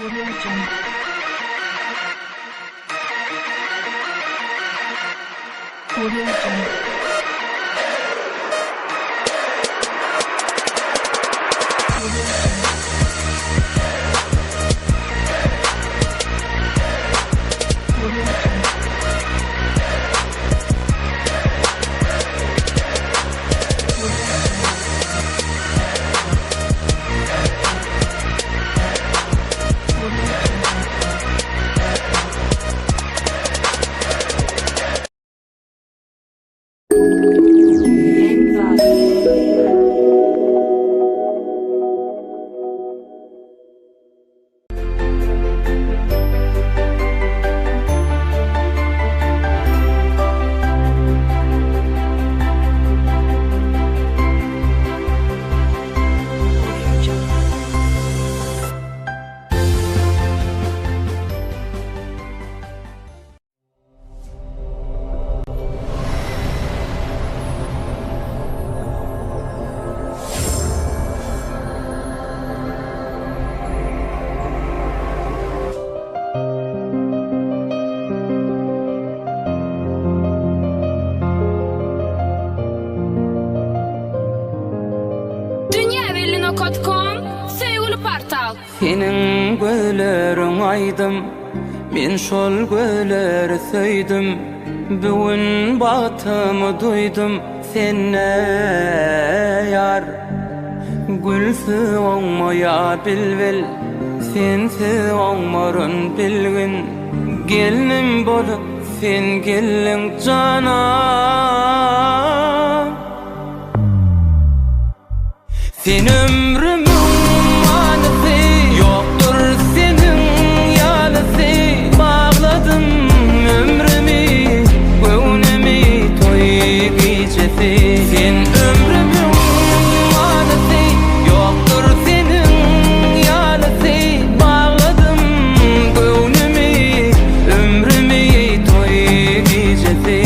Audio Jungle. Audio Jungle. Audio Jungle. Audio Jungle. Audio Jungle. Audio Jungle. Audio Jungle. Dünýäbelli.com Söýgüli portal. Seniň gözleriň aýdym, Men şol gözleri söýdüm. Bu gün bagtymy duýdum sende ýar. Gülsüz oňmaýa bilbil, Sensiz oňmaryn bilgin. Gelnim bolup sen geldiň jana. Sen ömrümiň manysy, ýokdur seniň ýalysy. Bagladym ömrümi, göwnümi toý gijesi. Sen ömrümiň manysy, ýokdur seniň ýalysy. Bagladym göwnümi, ömrümi toý gijesi.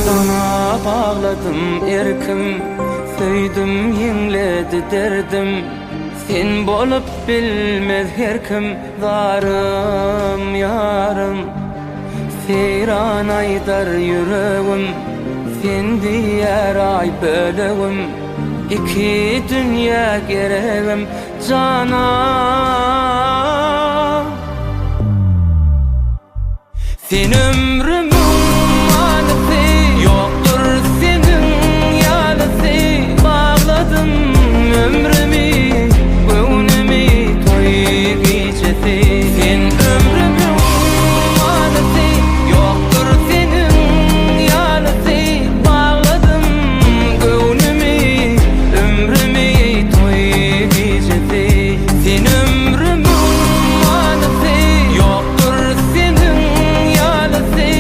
Sana bagladym erkim, Söýdüm ýeňledi derdim. Sen bolup bilmez her kim zarym ýarym Seýran aýdar ýüregim sen diýer aý bölegim Iki dünýä geregim jana Sen ömrümiň manysy, ýokdur seniň ýalysy. Bagladym ömrümi, göwnümi toý gijesi. Sen ömrümiň manysy, ýokdur seniň ýalysy. Bagladym göwnümi, ömrümi toý gijesi. Sen ömrümiň manysy, ýokdur seniň ýalysy.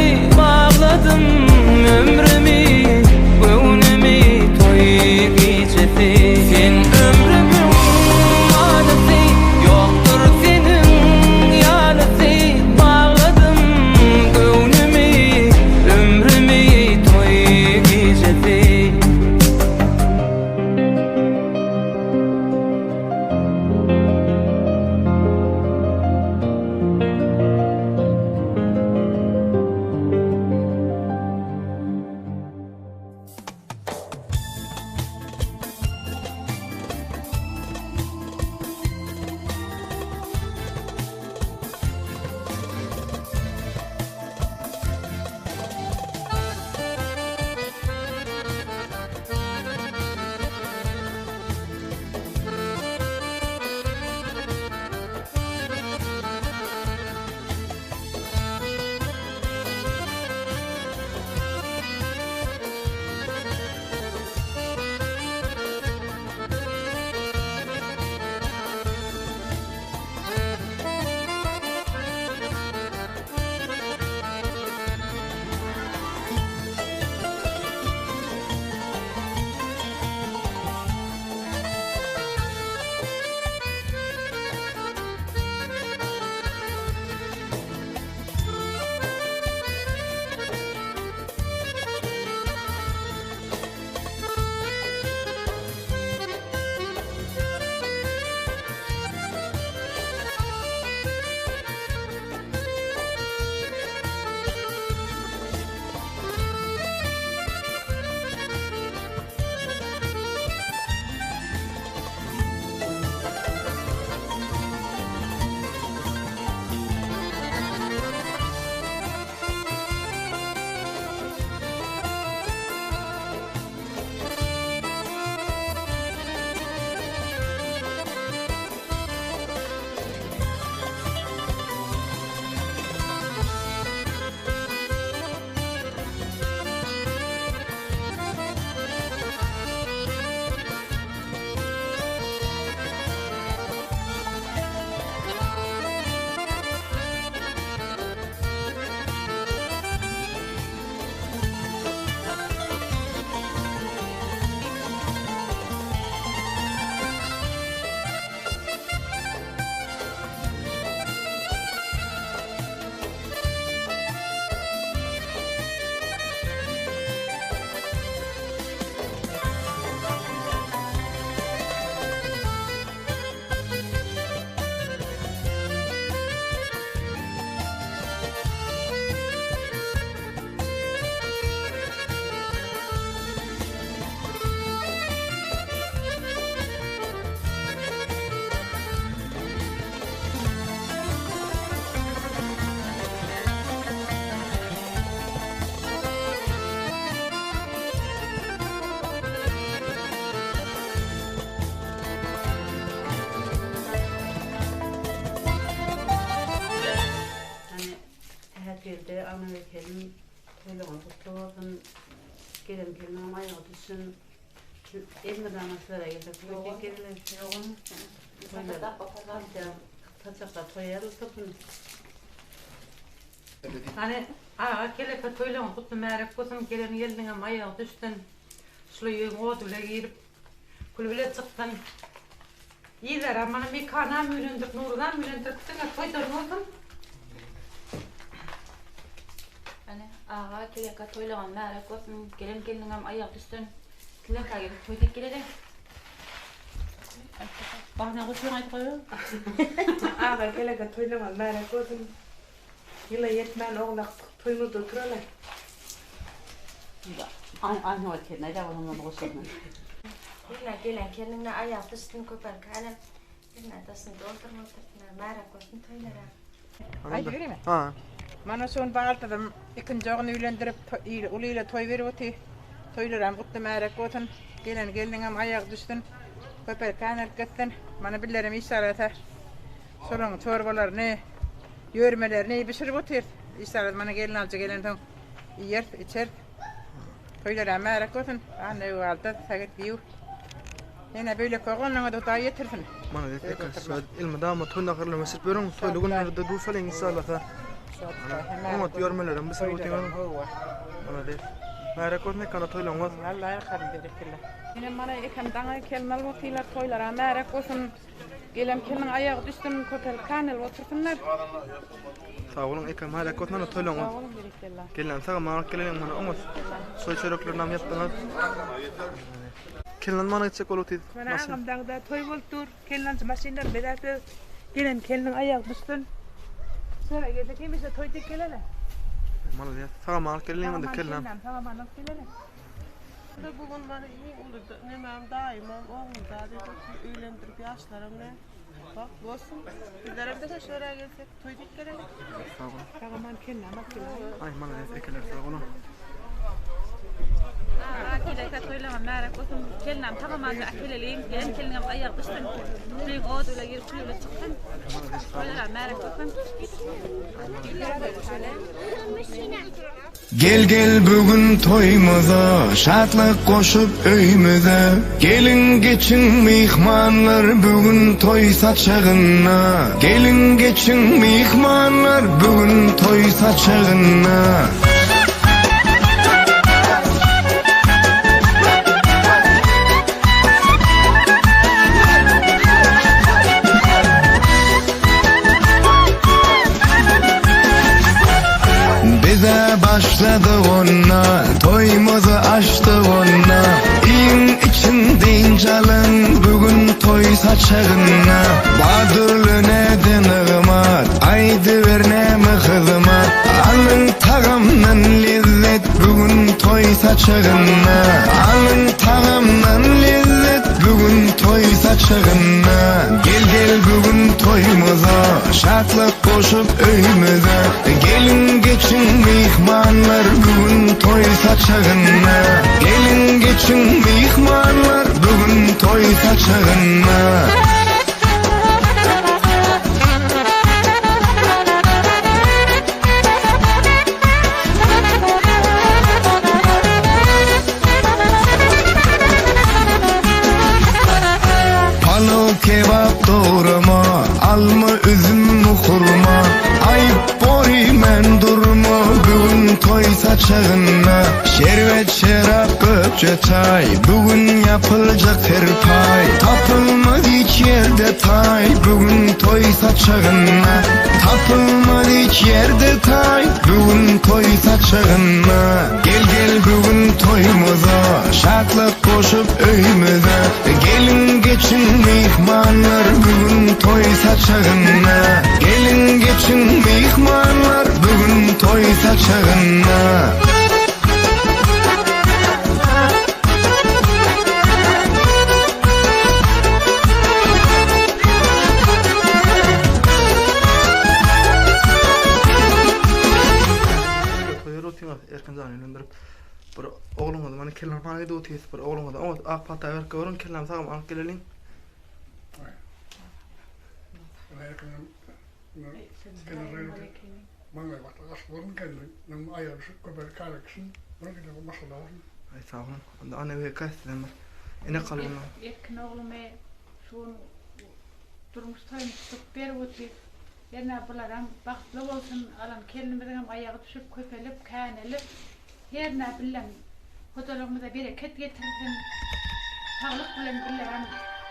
Gelin toýlaryňyz gutly bolsun. Gelen gelniňem aýagy düşsün. Elmydama sizlere gelsek toý gelin. Saçakda toý ýaly otursyn. Hany aga keleke toýlaryň gutly märek bolsun gelen gelniňem aýagy düşsün. Şula ýüň ody bile girip kül bile çyksyn. Ýylara mana Mekanam öýlendirip Nuruzam öýlendirip diňe toýdan bolsun. Hany aga keleke toýlaryň märek bolsun gelen gelniňem aýagy düşsün. Keleke gelip toý dek geleli. Bagna goşuň aýdyp goýuň. Aga keleke toýlaryň märek bolsun. Ýyla ýetmän ogul akdyk toýumyzda oturaly. Ýyla gelen kelniňde aýak düşsün köpelki älem. Ýyla daşyny doldurma oturtma märek bolsun toýlara. Aýdybereymi? Ha. Mana şon baltazym ikinji ogluny öýlendirip uly ile toý berip oty. Toýlaram gutly märek bolsun. Gelen gelniňem aýagy düşsün. Köpelki alyp gitsin. Mana billerem iş arasa. Şolaryň çorbalaryny, ýörmelerini bişirip otyrys. Işdämiz mana gelnalyjy gelensoň iýeris, içeris. Toýlaram märek bolsun. Anna öwalda säget biýu. Ýene beýleki oglanyňa-da Hudaý ýetirsin. Malades eke söz elmydama toý naharlaryny bişirip ýörüň toýly günlerde duşalyň inşallasa. Oňat ýörmelerem bişirip otyň. Malades. Märek bolsun ekana toýlaryňyz. Alla ýarkasyn berekella. Ine mana ekem daňa kelmel otylar toýlara märek bolsun. Gelen kimiň aýagy düşsün köpelip kanel otursynlar. Sag boluň ekem hälek bolsun ana toýlaňyz. Sag boluň berekella. Gelin sag aman alyp geleliň mana oňat. Toý çöreklerini ýapdyňyz. Kelin mana gitjek bolup otyr. Mana agam dagda toý bolup dur. Kelin alyjy maşynlar bezäp Gelen keliniň aýagy düşsün. Şöyle gelsek hemişe toý dek geleli. Malades. Sag aman alyp geleliň onda kelin. Sag aman alyp geleli. Bu gün many iň uly nemem daýymam oglum da dedi öýlendirip ýaşlaram ne bagt bolsun bizlerem de şöyle gelsek toý diýip gelelik. Sag boluň. Sag aman kelläm alyp geleýin. Aý malades ekeler sag boluň. Aga keleke toýlaňam märek bolsun kelinem tagamanca äkeleliň gelen keliniňem aýagy düşsün küliň ody bile girip küli bile çyksyn toýlaram märek bolsun. Gel gel bu gün toýumyza, Şatlyk goşup öýmüze. Geliň geçiň myhmanlar bu gün toý saçagynda. Geliň geçiň myhmanlar bu gün toý saçagynda. Bize başlady onda, Toýumyzy açdy onda. Iýiň içiň dynç alyň, bu gün toý saçagynda. Bar dürli näde nygmat, aýdyber näme hyzmat. Alyň tagamdan lezzet, bu gün toý saçagynda. Alyň tagamdan lezzet, bu gün toý saçagynda. Gel gel bu gün toýumyza, Şatlyk goşup öýmüze. Geliň geçiň myhmanlar bu gün toý saçagynda. Geliň geçiň myhmanlar bu gün toý saçagynda. Palaw kebap dograma, alma üzüm hurma. Aýyp bor iýmän durma bu gün toý saçagynda. Şerbet şerap köpçe çaý, bu gün ýapyljak serpaý. Tapylmaz hiç ýerde taý bu gün toý saçagynda. Tapylmaz hiç ýerde taý bu gün toý saçagynda. Gel gel bu gün toýumyza, şatlyk goşup öýmüze. Geliň geçiň myhmanlar bu gün toý saçagynda. Geliň geçiň myhmanlar bu gün toý saçagynda. Toýlar otyňyz Erkin jany öýlendirip bir ogluňyzy mana kelläm hana gidip otyrys bir ogluňyza oňat ak pata berip görüň kelläm sagym alyp geleliň. Maňlaý bagtly aşyk bolsun gelniň aýagy düşüp göbegi kärek düşsün bir giden maşgala bolsun. Aý sag boluň. Onda Anna sizem bir ene kalbyndan. Erkin oglumy şu gün durmuş toýuny tutup berip otyr. Hernä bularam bagtly bolsun alan kelinimiziňem aýagy düşüp köpelip känelip hernä billem hojalygymyza bereket getirsin saglyk bilen billerem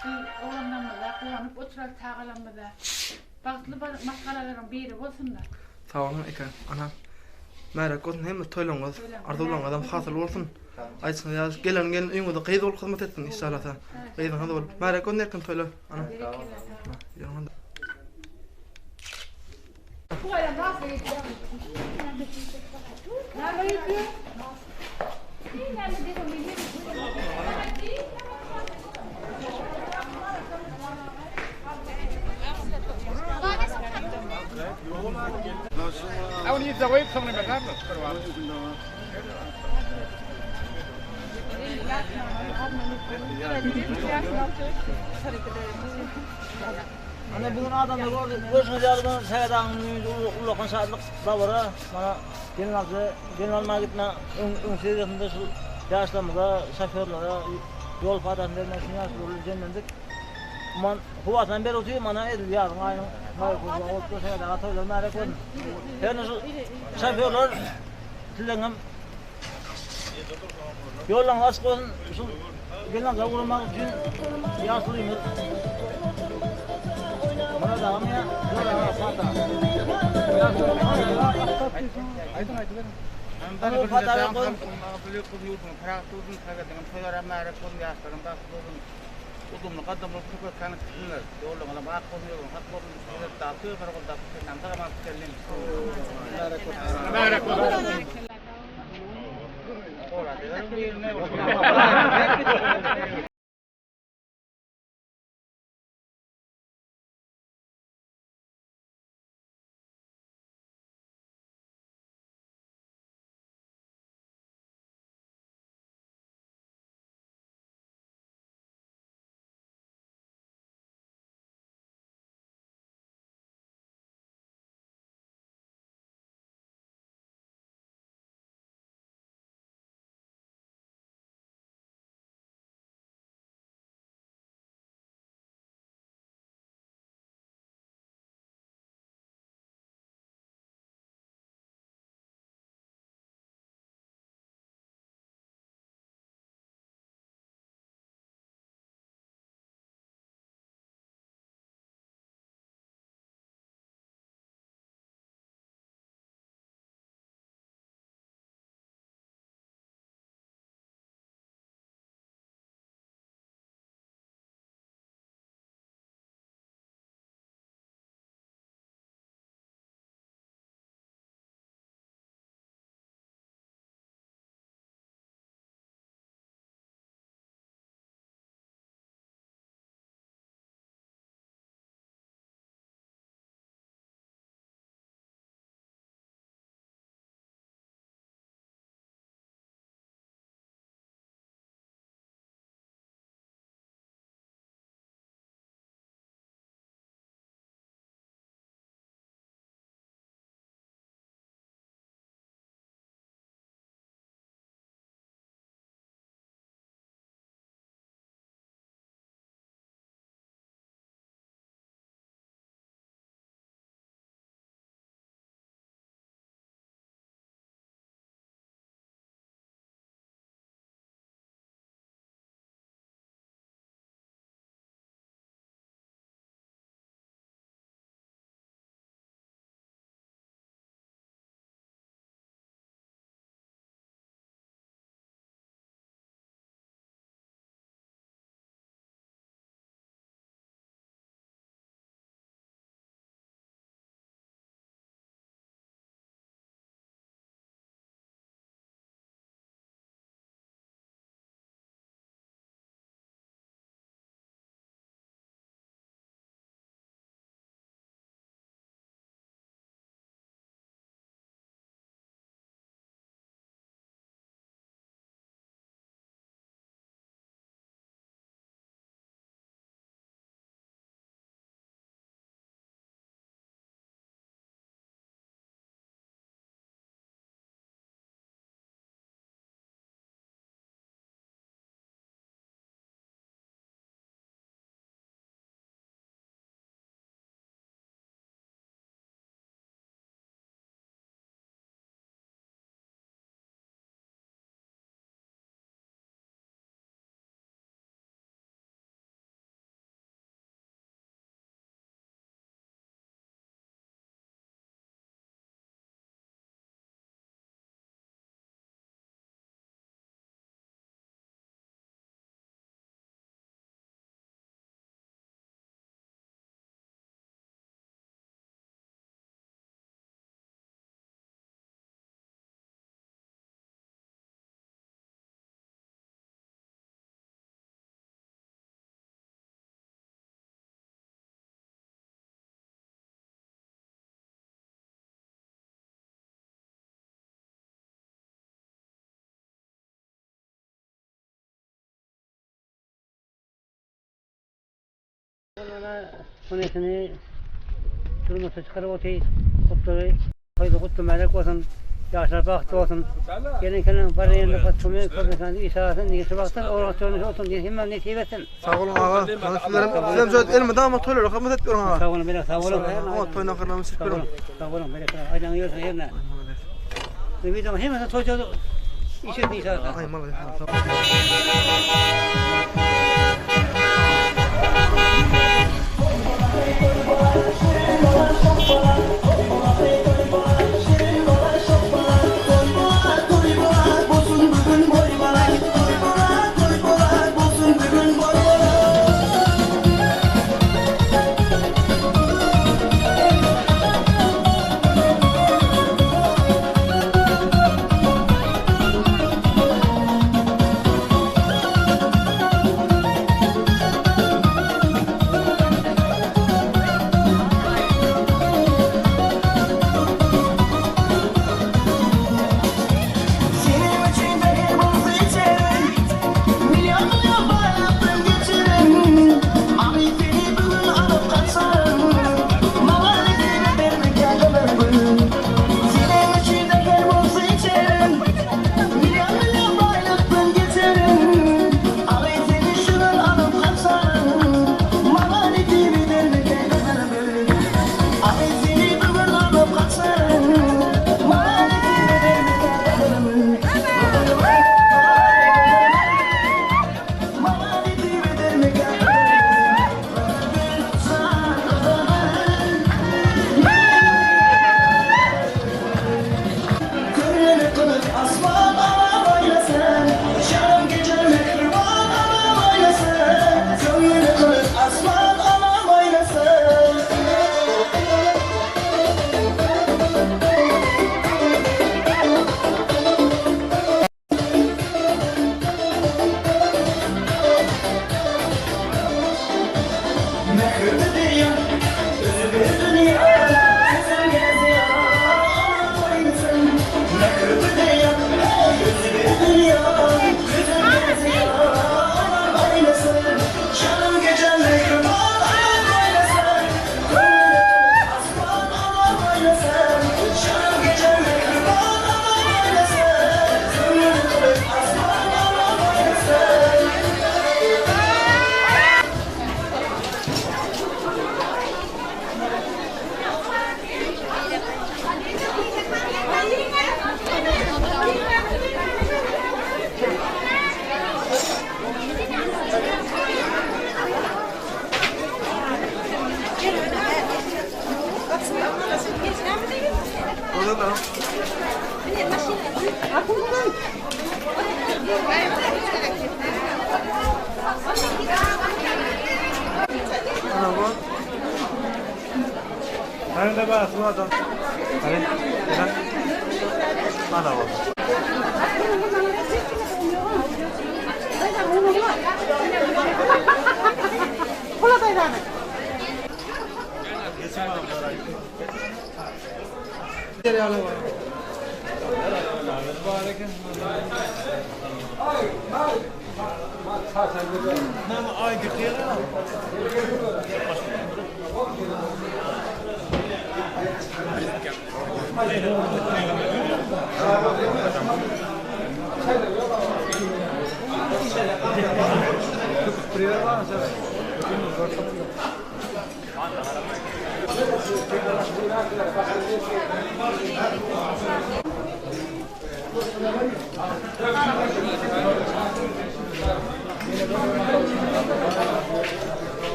şu oglanlarymyza guwanyp oturaly çagalarymyza bagtly maşgalalaryň biri bolsunlar. Sag boluň eke ana märek bolsun hemme toýlaryňyz arzuwlaryňyzam hasyl bolsun aýtşyňyz ýaly gelen gelin öýüňizde gyz bolup hyzmat etsin inşallah gyzyňyz bolup märek bolsun erkin toýlar ana. Ana bugün adamlar gördü. Görşüňiz ýaly bu Sähet agaň öýünde ullakan şatlyk dabara. Mana gelin alyjy, gelin almaga gitme öň öňüsyrasynda şu ýaşlarymyza, şoförlere ýol padasyny bermek üçin ýaşulylar bilen jemlendik. Umuman howasynam berip otyr, mana edil ýazyň aýynyň maýy bolup dur Sähet aga toýlar märek bolsun. Herne şu şoförler sizleňem Ýollaryňyz açyk bolsun, şu gelnalyja ugramak üçin ýaşulymyz Myrat agam ýa Joraga Pata. Aýdyň aýdyberiň. Pata goýuň. Udumly gadymly köpek kanyp bilmez. Ýollaryňyzam ak bolsun, ýoluňyz hak bolsun. Minnetdar söýmeli goldap senden sag aman gelin. Mübärek bolsun. Mübärek bolsun. Mana onesini durmuşa çykaryp otyr. Gutlagy toýda gutly märek bolsun. Ýaşlar bagtly bolsun. Gelen kelen bar ýerinde patşamyň köpesini iş alsyn. Nirsi bagtly oglan çörüni olsun. Hemme nesip etsin. Sag boluň aga. Mana sizlerem sizem şöyle elmydama toýlara hyzmat edip ýörüň aga. Sag boluň bele sag boluň. Oňat toý naharlaryny bişirip ýörüň. Sag boluň bele. Aýdaňy ýörsin herne. Videoň hemmesi toýda iş etsin inşallah. Aý malades.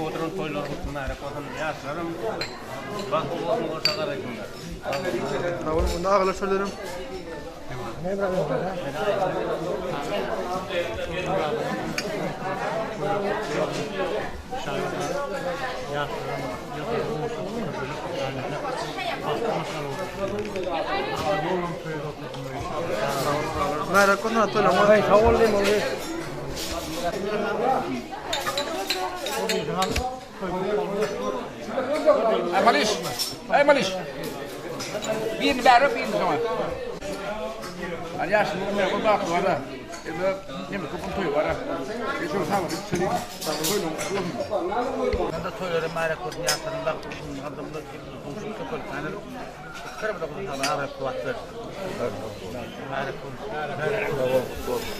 Oturan toýlar gutly märek bolsun ýaşlarym bagtly bolsun goşa garaýsynlar. Sag boluň, onda agalar sözlerim. Märek bolsun toýlaň. Aý sag bol diýme ogly. Aý Malyş. Aý Malyş. Birini bäri birini soňa. Ay ýaşly men bu bak bar. Ebe neme köpüm toý bar. Şu sag bol. Toýlaň. Mende toýlara märek bolsun ýaşlaryň bagtly bolsun adamlar duşup köpelip tanır. Kırmızı kızı sana haber kuvvet ver. Märek bolsun. Märek bolsun.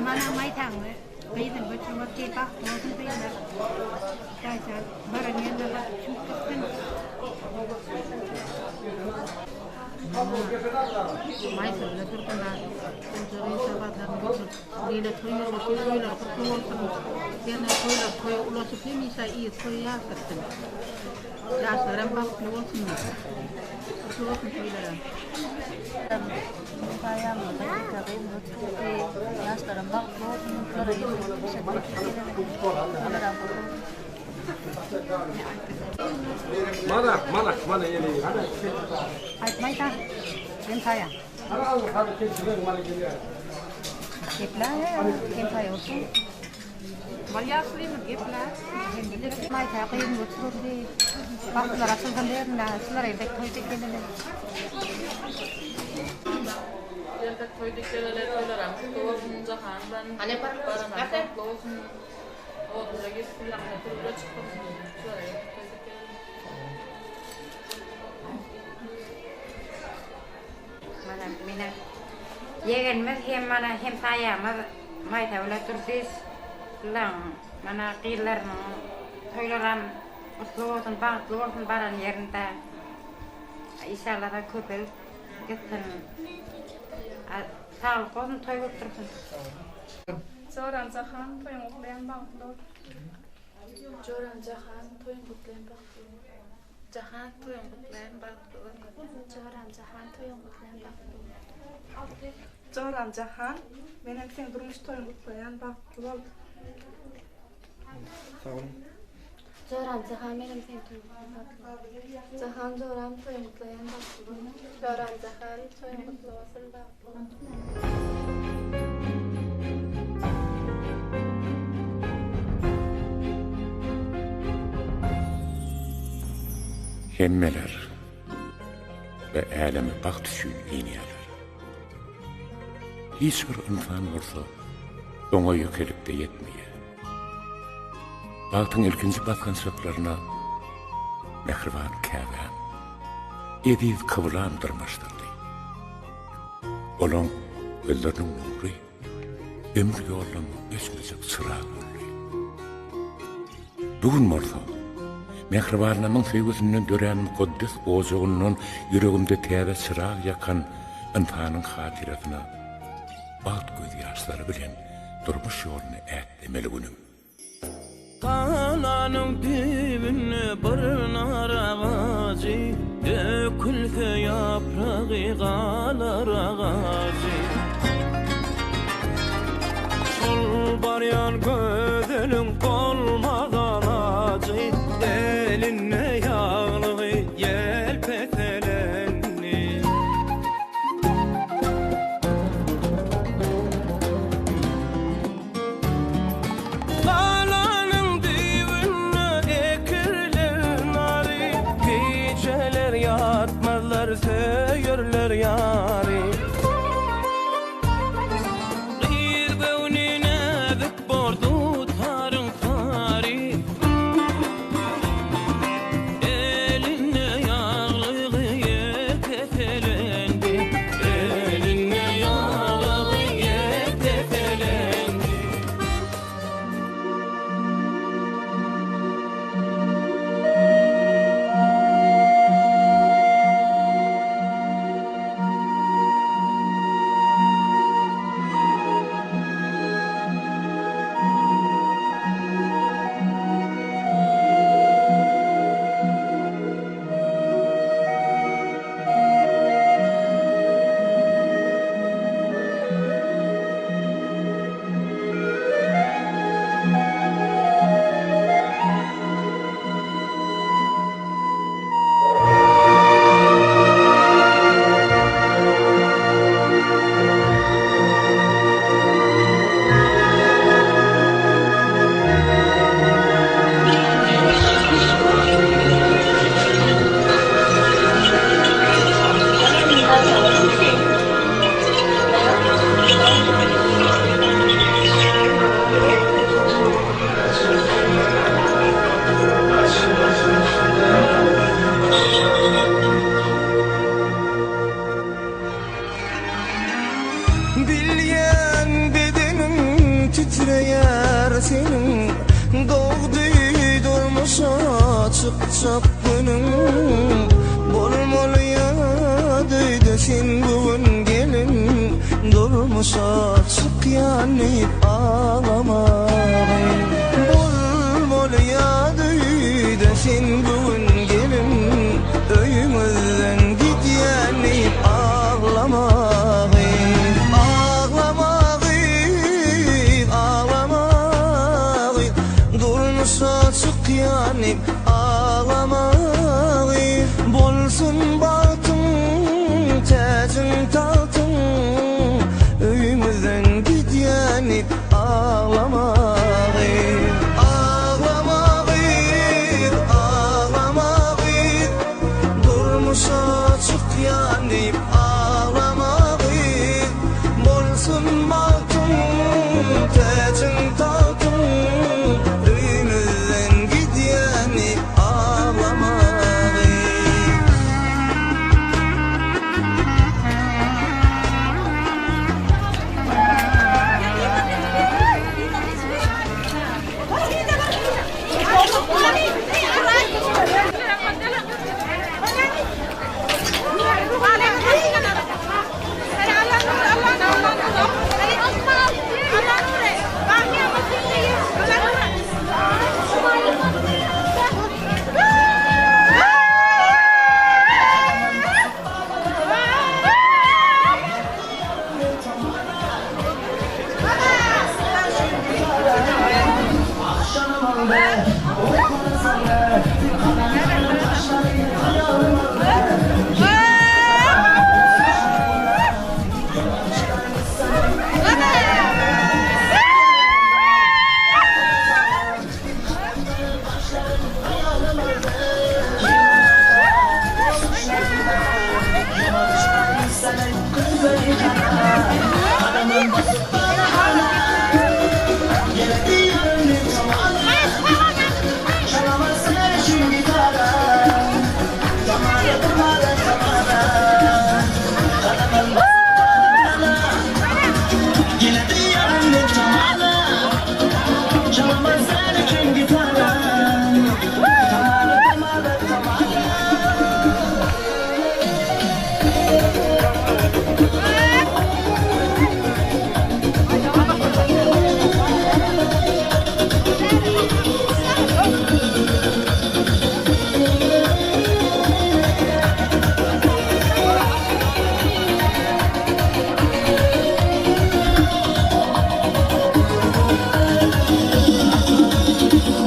Mana maýtaňy gyzyň göçürmek diýip bagtly bolsun gyzlar. Daýza baran ýerine baryp çümüp gitsin. Maýsa bile durdylar. Goja gyz bazlaryny göçürip, ile toý berip, toýlary gutly bolsun. Ýene toýlar toýa ulaşyp hemişe yz toý ýazdyrsyn. Ýaşlaram bagtly bolsunlar. Gutly bolsun toýlaram. Saýamyzda ýeke gyz göçürdi. Ýaşlaram bagtly bolsun. Şulara Olaram gutly bolsun. Mana, mana, mana ýene. Aýt Maýsa, hem saýaň. Geple, hem saýa bolsun. Bol ýaşulymyz geple. Maýsa gyzyny göçürdi. Bagtlar açylsyn diýerin, şular elde toý dikeleler. Ýerde toý dikeleler toýlaram gutly bolsun Jahan bilen baranam bagtly bolsun. Odunda gitsin, durmuşa çyksyn. Şulara ýerde toý dikeleler. Mana meniň ýegenimiz hem mana hemsaýamyz Maýsa bilen Durdys bilen mana gyzlarynyň toýlaram gutly bolsun, bagtly bolsun baran ýerinde. Inşallah köpelip gitsin. Saglyk bolsun, toý bolup dursun. Joram Jahan toýuň gutlaýan bagtly bol. Joram Jahan toýuň gutlaýan bagtly bol. Jahan toýuň gutlaýan bagtly bol. Joram Jahan toýuň gutlaýan bagtly bol. Joram Jahan menem seň durmuş toýuňy gutlaýan bagtly bol. Sag boluň. Joram Jahan menem seň toýuňy gutlaýan bagtly bol. Jahan joram toýuň gutlaýan bagtly bol. Joram Jahan toýuň gutly bolsun bagtly bol. Hemmeler we äleme bagt üçin inýärler. Hiç bir ynsan bolsa oňa ýekelikde ýetmeýär. Bagtyň ilkinji basgançaklaryna mähriban käbäm, eziz kyblam dyrmaşdyrdy. Olaň gözleriniň nury ömür ýolumda öçmejek çyrag boldy. Bu gün bolsa, mähribanlarymyň söýgüsinden dörän mukaddes ojagyndan ýüregimde täze çyrag ýakan ynsanyň hatyrasyna bagt gözýaşlary bilen durmuş ýoluny ätlemeli günüm. Galanyň düýbünde bir nar agajy, Dökülse ýapragy galar agajy. Şol barýan gözeliň bolmaz alajy, Elinde ýaglygy ýelpeselenni. Galanyň düýbünde ekirler nary, Gijeler ýatmazlar, söýerler ýary. Gyz göwni näzik bor dutaryň tary, Elinde ýaglygy ýelpeselendi, Elinde ýaglygy ýelpeselendi. titreýär seniň Dogdy durmuşa çykjak günüň Bolmaly ýat öýde sen bu gün gelin Durmuşa çykýan diýip aglamagyn Bolmaly ýat öýde sen bu gün gelin Öýüňizden gidýän diýip aglamagyn Aglama gyz, aglama gyz Durmuşa çykýan diýip aglama gyz Bolsun bagtyň, täjiň, tagtyň Öýüňizden gidýän diýip aglama gyz Aglama gyz, aglama gyz Durmuşa çykýan diýip aglama gyz Bolsun bagtyň, täjiň, tagtyň Öýümizden gidýän diýip aglama gyz.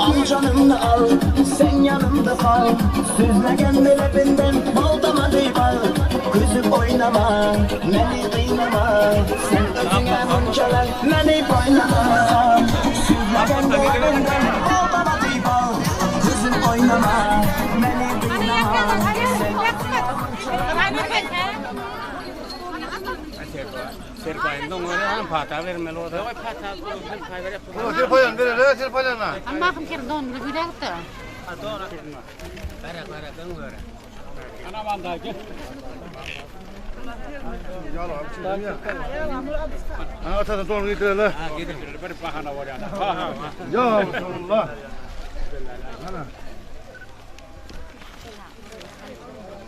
Al canımda al, sen yanımda kal Süzlegen lebinden baldama bal Küzüp oynama, beni kıynama Sen özüne munçalar, beni boynama Süzlegen lebinden baldama bal Küzüp oynama, beni kıynama Sen Serpaýyny oňa han pata bermeli bolsa. Pata serpaý berip. Serpaýan bereli, serpaýan. Amma kim kerim donunu güýdä gitdi. Bere bere dön bere. Ana banda gel. Ha atadan donu getireli. Ha getireli bir bahana var yani. Bahana. Ya Resulullah. Ana.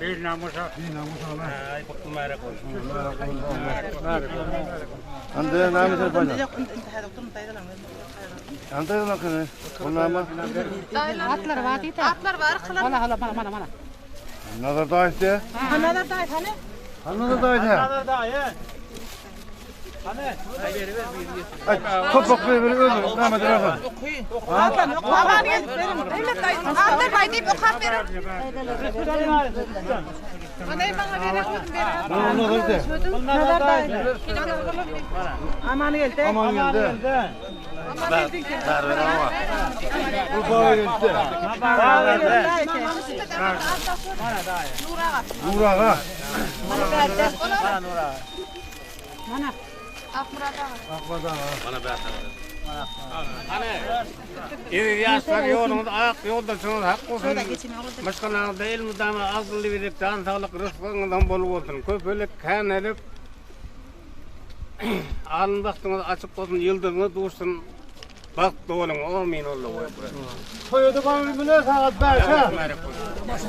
Bir namusa. Bir namusa Allah. Ay kutlu mübarek olsun. Ande name serpaýan. Ande lan kene. Onama. Atlar var diýdi. Atlar var, kılar. Hala hala mana mana mana. Nazar da işte. Ha, nazar dayı hani? Ha nazar da işte. Nazar dayı. Hani? Ay toprak ver ver öldür. Name dersen. Atlar yok. Aman gelip verin. Evet dayı. Atlar bay deyip okap verin. Anay bana verin. Verin. Nazar da. Nazar dayı. Aman geldi. Aman geldi. Aman geldi. Bu bağ geldi. Nur ağa. Nur ağa. Mana. Akmurat ağa. Akbadan ağa. Bana be. Hani Eziz ýaşlar ýoluňyz ak, ýoldaşyňyz hak bolsun. Maşgalaňyzda elmydama azly birlik, jan saglyk, rysgyňyzam bol bolsun. Köpelik, känelip. Alyn bagtyňyz açyk bolsun, ýyldyzyňyz duşsun. Bagtly boluň, amin Allahu ekber. Toýda bana bile sagat 5-e.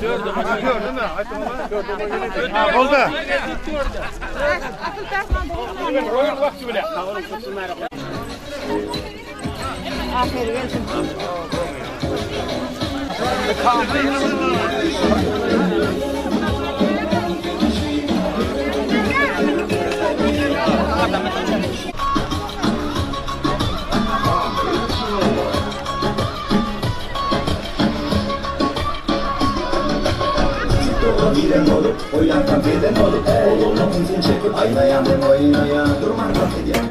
Dördü mü? Ha, boldy. Aferin gelsin. Bilen olup, oýlansa beden olup, Ogullyk ünsin çekip aýlaýan hem oýnaýan, Durman tans edýän.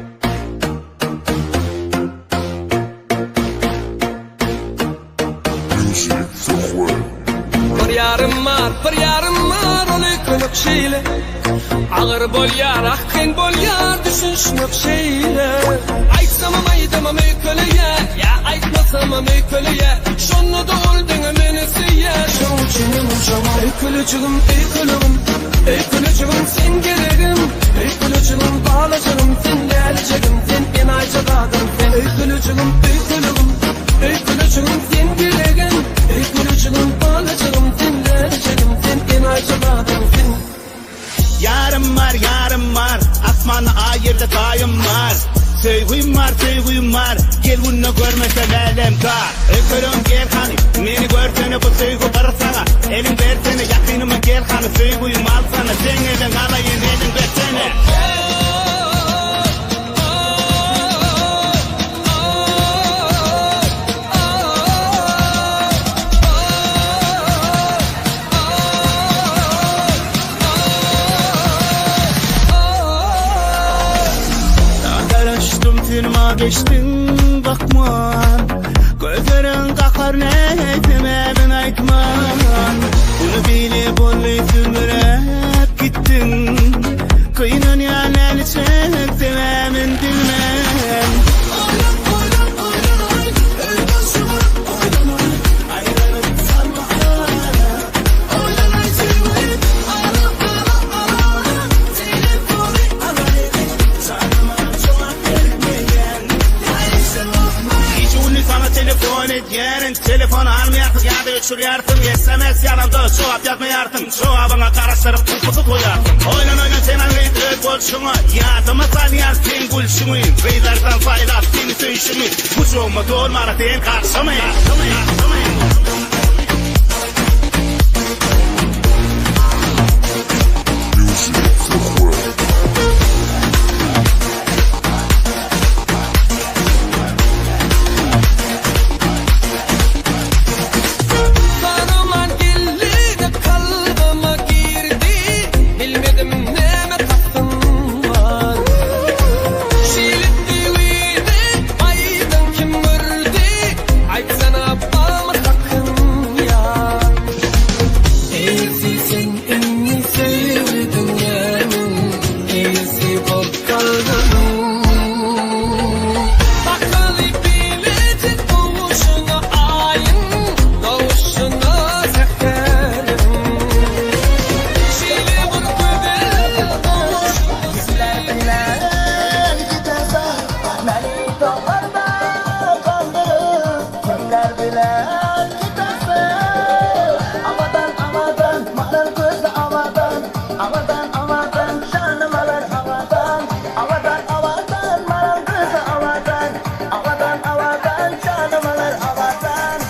Bir ýarym bar, bir ýarym bar, ol öýkemek şeýle. Agyr bolýar, ah kyn bolýar, düşünişmek şeýle. Aýtsamam aýdamam öýkeleýär, ýa aýtmasamam öýkeleýär. Şonda-da ol diňe meni söýýär, şoň üçinem şoňa öýkelejigim, öýkelegim. Öýkelejigim sen geregim, öýkelejigim balajygym, sen lälejegim, sen enaýyja zadym, sen öýkelejigim, öýkelegim. Öýkelejigim sen geregim, öýkelejigim balajygym, sen lälejegim, sen enaýyja zadym, sen. Ýarym bar, ýarym bar, Asmanda aý ýerde taýym bar. Söýgüm bar, söýgüm bar, Gel günde görmesem älem dar. Öýkelem gel hany, meni görsene bu söýgi bir saňa. Eliň bersene, ýakynyma gel hany, söýgümi alsana, seň eliň alaýyn, eliň bersene. Garaşdym sen ma geçdiň bakman Gözleriň gahar ne sebäbin aýtman Bunu bile boldy sümürep gitdiň Gynanýan näliçek sebäbin bilmän Gije-gündiz saňa telefon edýärin, Telefon almaýarsyň ýa-da öçürýärsiň, Sms ýazamda jogap ýazmaýarsyň, Jogabyňa garaşdyryp gulpusy goýarsyň. Oýlan-oýlan sen gyz öz bolşuňa, Ýadyma salýan seň gülşüňi, Gyzlardan saýlap seni söýşümi, Gujagyma dolmana sen garşymy? Tanaman geldi-de kalbyma girdi, Bilmedim näme kastym bar. Şeýle söýgini aýdyň kim gördi, Aýtsana barmy sakyn ýar. Eýesi sen indi söýgi dünýäniň, Eýesi bol kalbymyň. Bakaly bileje gowşuna aýyň, Gowşuna säheriň. Şeýle bir gözel gowşuna Kimler bilen gidersen Meni daglarda galdyryp Kimler bilen gidersen Abadan abadan maral gözli abadan Abadan abadan janym alar abadan Abadan abadan maral gözli abadan Abadan abadan janym alar abadan.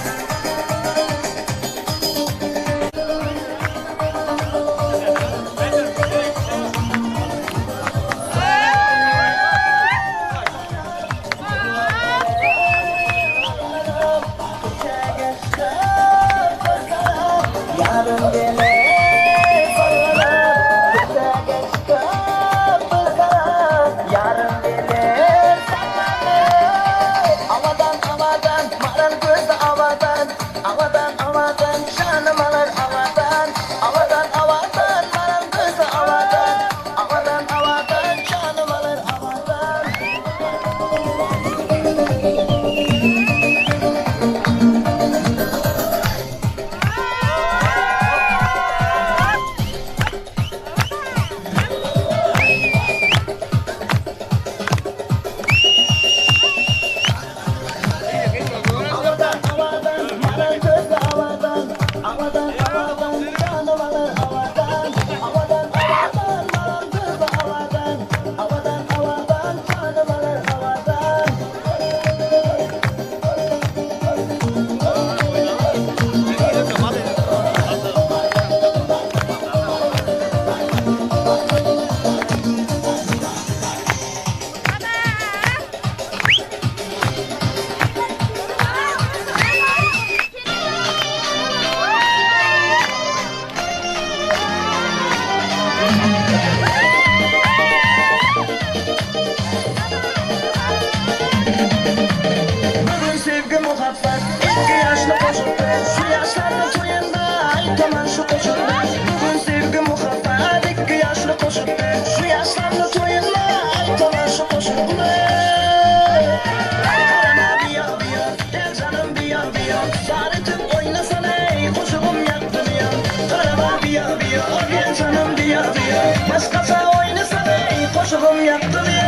muhabbat Ikki ýaşly goşukdy Şu ýaşlaryň toýunda Aýtaman şu goşukdy Bu gün sevgi muhabbat Ikki ýaşly goşukdy Şu ýaşlaryň toýunda Aýtaman şu goşukdy Garama biýa biýa Gel janym biýa biýa Zar etip oýnasana eý Goşugym ýakdy biýa Garama biýa biýa Gel janym biýa biýa Başgaça oýnasana eý Goşugym ýakdy biýa.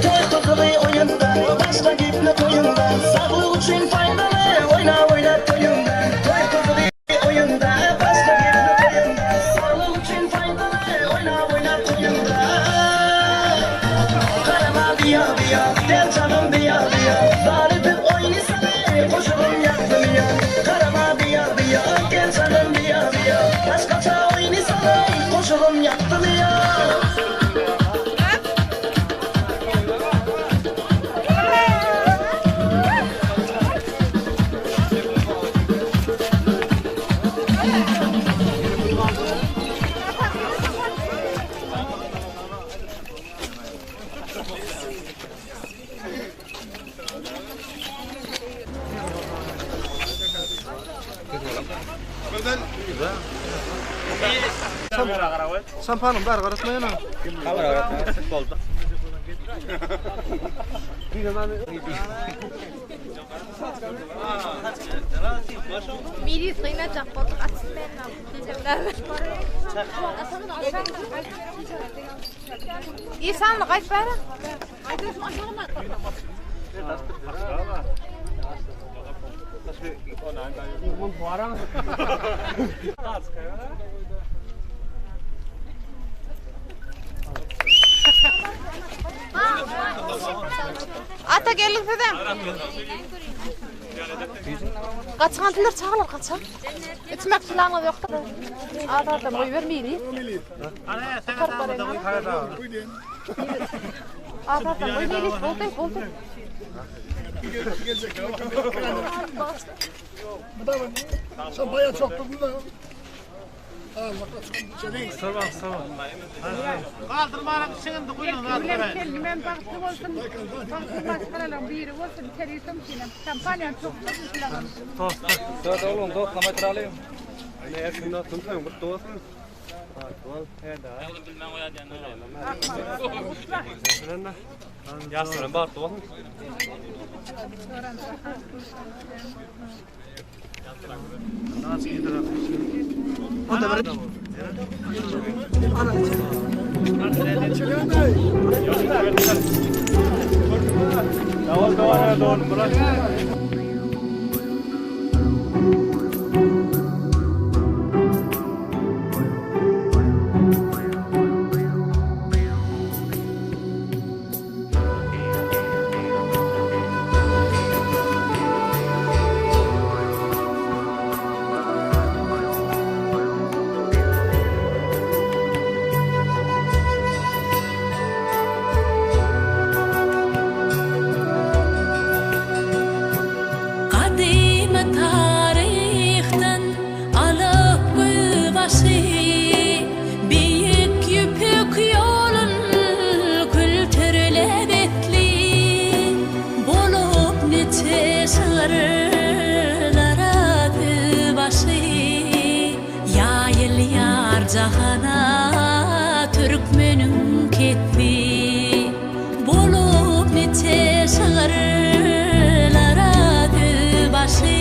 Toý gyzygy oýunda, başga gepli toýunda, Saglyk üçin paýdaly, oýna oýna toýunda. Toý gyzygy oýunda, başga gepli toýunda, Saglyk üçin paýdaly, oýna oýna toýunda. Garama biýa biýa, gel janym biýa biýa, Zar edip oýnysana goşugym ýakdymýa. Garama biýa biýa, gel janym biýa biýa, Başgaça oýnysana goşugym ýakdymýa. Şampanyň bäri garatma ýene. Miris gynajak bolduk açylmaýan Isanly gaýt bäri. Ata gelin sizem. Gaçyň antylar çagalar gaçyň. Içmek çylaňyz ýokdur. Azardan goýber mili. Azardan goý mili. Boldy, boldy. Sen bayağı çok durdun da. Galdyrmanyň içinde guýlan Bilen kelimem bagtly bolsun. Bagtly maşgalalaryň biri bolsun. Içeri sinem. Kampaniýa çok tutuşlagan. Dört oğlum, dört kilometre alayım. Ne erkinde tutmayın, kutlu olsun. Ýaşlaryň bagtly bolsun. Gadymy taryhdan alyp gözbaşy, Beýik Ýüpek ýolun külterläp etli, Bolup niçe şygyrlara sözbaşy, Ýaýylýar jahana türkmeniň ketbi. Bolup niçe şygyrlara sözbaşy,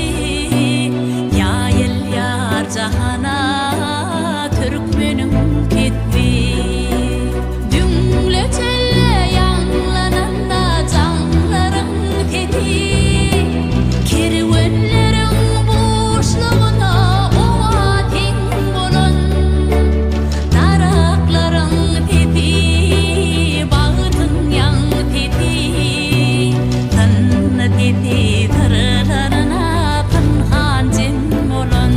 Ýaýylýar jahana türkmeniň ketbi. Düňle çölde ýaňlananda jaňlaryň sesi, Kerwenleriň buşlugyna oňa deň bolan Daraklaryň sesi, bagtyň ýaň sesi, Synny sesi syrlaryna pynhan jem bolan.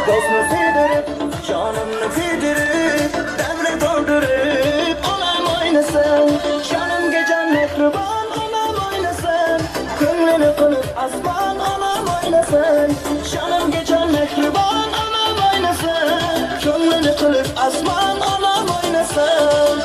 Dostny süýdürip, janyny küýdürip, Däwre dolduryp, onam oýnasyn. Janym gejäm mähriban, onam oýnasyn. Köňlüni kylyp asman, onam oýnasyn. Janym gejäm mähriban, onam oýnasyn. Köňlüni kylyp asman, onam oýnasyn.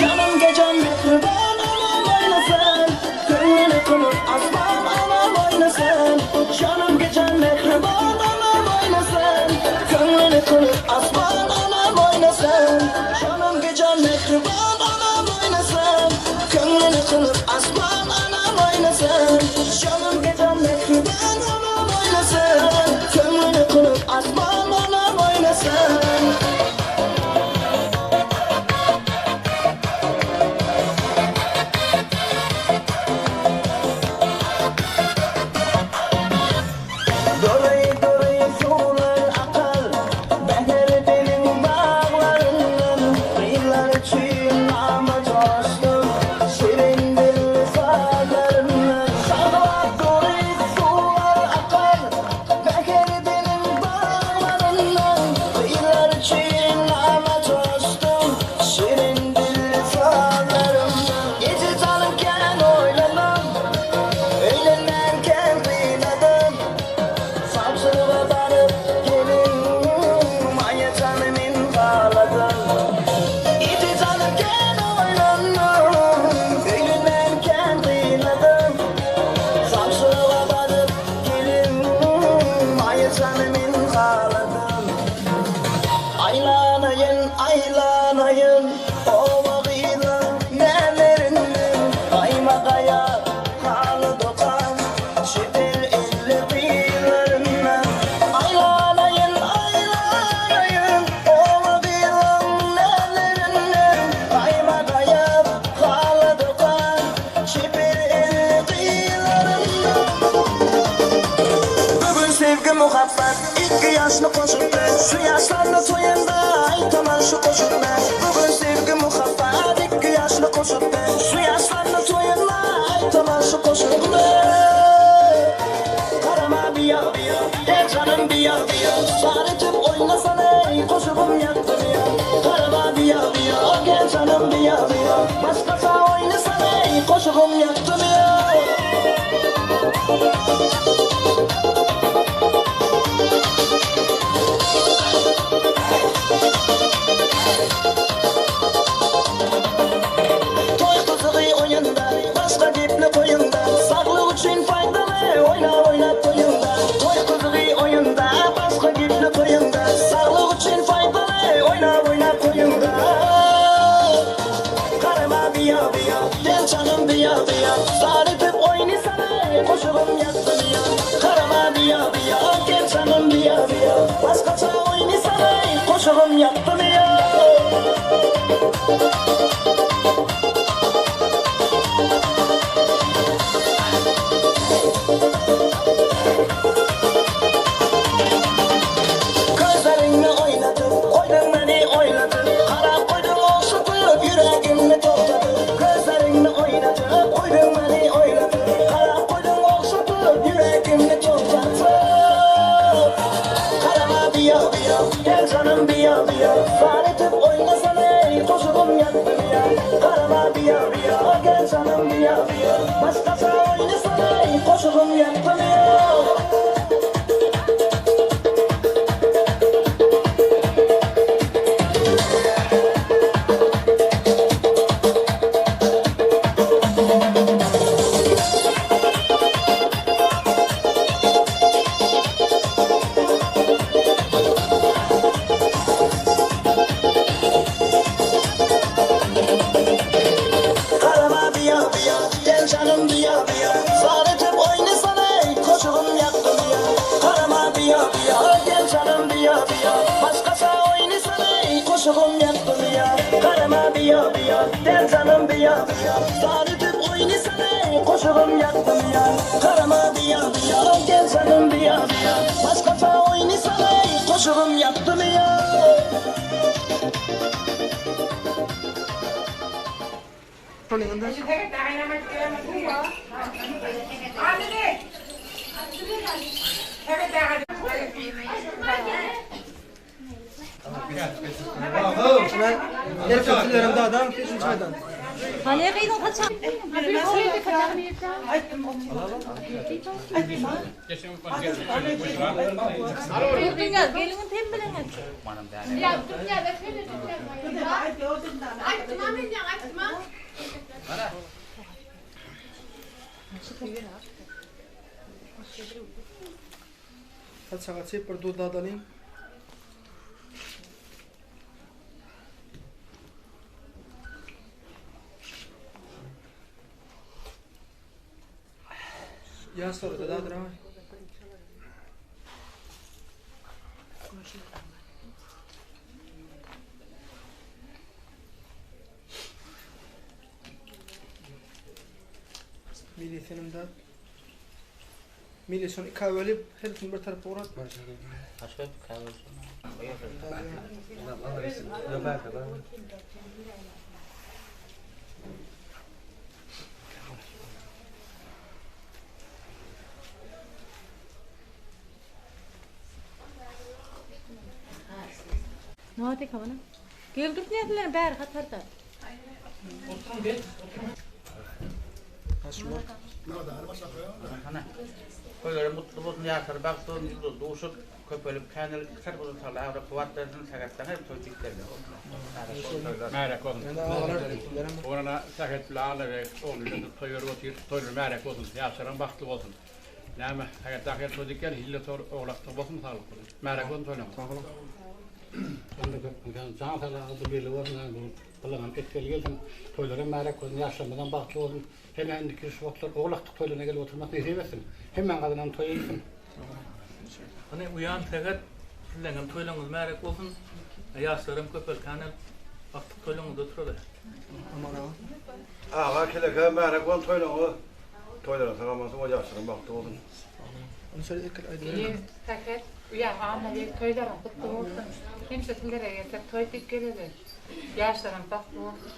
Janym gejäm mähriban, onam oýnasyn. Köňlüni kylyp asman, onam oýnasyn. Janym gejäm mähriban, onam oýnasyn. Köňlüni kylyp asman, onam oýnasyn. Janym gejäm mähriban, onam oýnasyn. Köňlüni kylyp asman, onam oýnasyn. Janym gejäm mähriban, onam oýnasyn. Köňlüni kylyp asman, onam oýnasyn. Dury dury suwlar akar, Bäher diliň baglaryndan, Gyzlar üçin nama joşdum, Şirin dilli sazlaryndan. Şaglap dury suwlar akar, Bäher diliň baglaryndan, Gyzlar üçin nama joşdum, Şirin dilli sazlaryndan. Gije janym kän oýlandym, Öýlenmänkäm gynadym. Sawçylyga baryp gelin, Maýa jany men galadym. Gije janym kän oýlandym, Öýlenmänkäm gynadym. Sawçylyga baryp gelin, Maýa jany men galadym. Aýlanaýyn, aýlanaýyn, Oba gyzyň nälerinden, Gaýma gaýa haly dokan, Çeper elli gyzlaryndan. Aýlanaýyn, aýlanaýyn, Oba gyzyň nälerinden, Gaýma gaýa haly dokan, Çeper elli gyzlaryndan. Bu gün sevgi muhabbat Ikki ýaşly goşukdy Şu ýaşlarny toýunda Aýtaman şu goşukny Bu gün sevgi muhabbat Ikki ýaşly goşukdy Şu ýaşlarny toýunda Aýtaman şu goşukny Garama bir ýa Gel janym bir ýa Sar etip oýnasana eý Goşugym ýakdy bir ýa Garama bir ýa Gel janym bir ýa Başgaça oýnasana eý Goşugym ýakdy bir ýa. Toý gyzygy oýunda, Başga gepli goýuňda, Saglyk üçin paýdaly, Oýna oýnap toýuňda. Toý gyzygy oýunda, Başga gepli goýuňda, Saglyk üçin paýdaly, Oýna oýnap toýuňda. Garama biýa biýa, Gel janym biýa biýa, Sar edip oýnasana, Goşugym ýakdy biýa. Garama biýa biýa, Gel janym biýa biýa, Başgaça oýnasana, Goşugym ýakdy biýa. Gözleriňi oýnadyp, goýduň meni oýladyp, Garap goýduň ogşadyp, ýüregimni togtadyp. Gözleriňi oýnadyp, goýduň meni oýladyp, Garap goýduň ogşadyp, ýüregimni togtadyp. Garama biýa biýa, gel janym biýa biýa, Sar etip oýnasana eý, goşugym ýakdy biýa. Garama biýa biýa, gel janym biýa biýa, Başgaça oýnasana eý, goşugym ýakdy biýa. Garama biýa biýa, gel janym biýa biýa, Sar etip oýnasana eý, goşugym ýakdy biýa. Garama biýa biýa, gel janym biýa biýa, Başgaça oýnasana eý, goşugym ýakdy biýa. Gel janım diýa Sary tüp oýnasana Goşugym ýakdym ýa Garama diýa Gel janım diýa Başgaça oýnasana Goşugym ýakdym ýa. Saçaga çyp bir duz dadalyň. Ýaşlara da dadyraý. Milli senem dat. Milli şony ikä bölüp, hersini bir tarapa urat. Näde kabana? Gel dur nädeler bäri hatarda. Toýlary mutly bolsun, ýaşlary bagtly bolsun, ýyldyz duşup, köpelip, känelip, her uzyn saglyk, abraý, kuwwat bersin, sähetden hem toý jigitlerine. Märek bolsun. Orana Sähet bile Allabeg ogly bilen toý berip otyr. Toýlary märek bolsun. Ýaşlaram bagtly bolsun. Näme, Sähet dagy her toý dikýär, hille tor oglakdygy bolsun saglyk bolsun. Märek bolsun toýlaryňyz. Sag boluň. Jan saglygy birlik bolsun, gylyňam etgeli gelsin. Toýlaram märek bolsun, ýaşlarymyzam bagtly bolsun. Hemä indiki şu wagtlar ogul agtyk toýlaryna gelip oturmak nesip etsin. Hemmäň gazanan toýy etsin. Hany uýam Sähet sizleňem toýlaňyz märek bolsun. Ýaşlaram köpelkänel agtyk toýlaňyzda oturaly. Aman aga. Aga keleke märek bolsun toýlaňyz. Toýlaryň sag aman bolsun ýaşlaryň bagtly bolsun. Eý Sähet uýam Annabeg toýlaryň gutly bolsun. Hemişe sizlere gelsek toý diýip geleli. Ýaşlaram bagtly bolsun.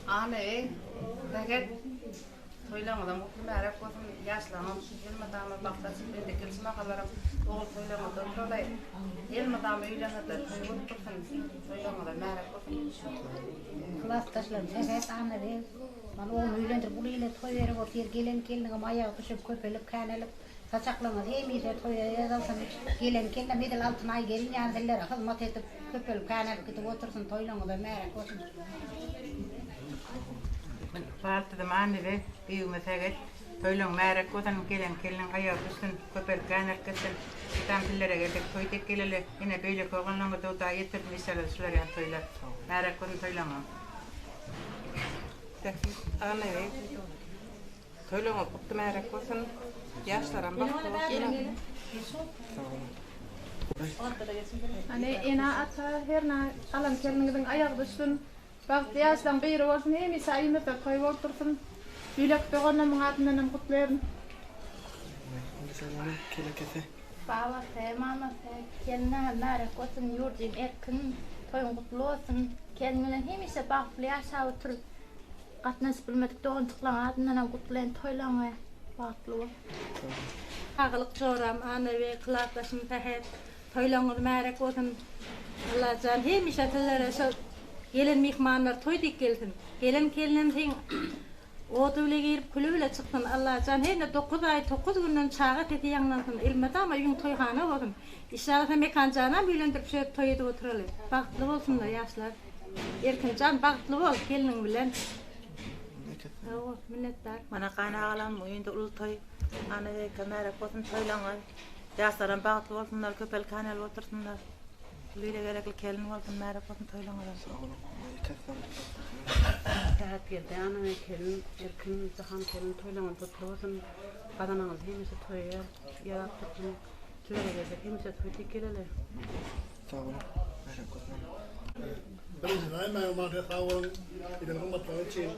Ana-eý, Sähet, toýlaryňyzam gutly mübärek bolsun, ýaşlaryňam elmydama bagtly açyp, indiki çynakalarym ogul toýlaryňyzda oturalaý, elmydama öýleriňizde toý bolup dursun, toýlaryňyza mübärek bolsun. Klasdaşlarym Sähet Annabeg, Mana ogluny öýlendirip uly ile toý berip otyr, gelen gelniňem aýagy düşüp köpelip känelip, saçaklaryňyz hemişe toýa ýazalsyn, gelen gelnem edil Altyn aý gelin ýaly sizlere hyzmat edip, köpelip känelip gidip otursyn, toýlaryňyza märek bolsun. Baltydym Annabeg, Biwime säget, toýlaň märek bolsun, gelen gelniň aýagy düşsün, köpelip känelip gitsin, Hitam sillere gelsek toý dek geleli, ine beýleki oglanlaňa-da Hudaý ýetirsin inşallah şular ýaly toýlar. Märek bolsun toýlaňam. Sähet Annabeg, toýlaňyz gutly märek bolsun, ýaşlaram bagtly bolsunlar. Hany ene ata hernä alan gelniňiziň aýagy düşsün. Bagtly ýaşlaň biri bolsun hemişe aýymyzda toý bolup dursun. Ýülek doganlarymyň adyndanam gutlaýaryn. Babasy, mamasy, gelniňiz märek bolsun, ýurduň erkin, toýuň gutly bolsun. Gelin bilen hemişe bagtly ýaşap otur. Gatnaşyp bilmedik doganjyklaryň adyndanam gutlaýyn toýlaryňy bagtly bol. Saglyk joram Annabeg klasdaşym Sähet Toýlaryňyz märek bolsun Allajan hemişe sizlere şo gelen myhmanlar toý diýip gelsin. Gelen kelinem seň ody bile girip küli bile çyksyn Allajan herne dokuz aý tokuz günden çaga sesi ýaňlansyn elmydama öýüň toýhana bolsun. Işalasa Mekanjanam öýlendirip şöýdip toý edip oturaly. Bagtly bolsunlar ýaşlar. Erkinjan bagtly bol gelniň bilen. Sag bol, minnetdar. Mana gaýyn agalam öýünde uly toý. Ana beýke märek bolsun toýlaňyz. Ýaşlaram bagtly bolsunlar, köpel kanel otursynlar. Uly ile gerekli kelin bolsun, märek bolsun toýlaňyzam. Sag boluň. Sähetgeldi ana kelin, Erkin, Jahan kelin toýlaňyz gutly bolsun. Gazanyňyz hemişe toýa ýarap dursun. Sizlere gelsek hemişe toý dik geleli. Sag boluň. Märek bolsun. Birinjiden aýmaga maňa sag boluň. Eden gymmatlaryňyz üçin.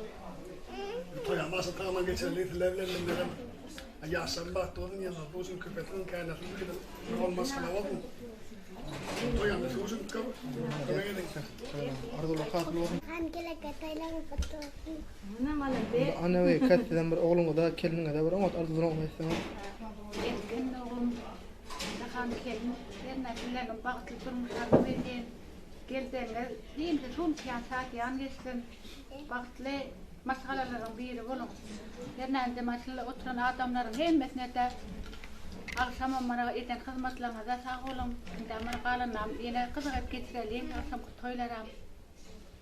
Toýam başyny tagaman geçireli sizler bilen bizlerem. Ýaşlaryň bagtly bolsun, ýyldyzly bolsun, köpelsin, känelsin, bir ogul maşgala bolsun. Toýam üçin köp kömek ediň. Arzuwlar hasyl bolsun. Han geleke toýlaryň gutly bolsun. Ana we kätdeden bir ogluňyza, keliniňize bir oňat arzuwlaryňyzy aýtsaňyz. Erkin oglum, Jahan gelin, hernä sizlerem bagtly durmuş arzuw edýän. Geljegiňiz hemişe şunçaýan şadyýan geçsin. Bagtly maşgalalaryň biri boluň. Hernä indi maşylla oturan adamlaryň hemmesine-de agşamam mana eden hyzmatlaryňyza sag boluň. Indi mana galanynam ýene gyzyk edip geçireliň agşamky toýlaram.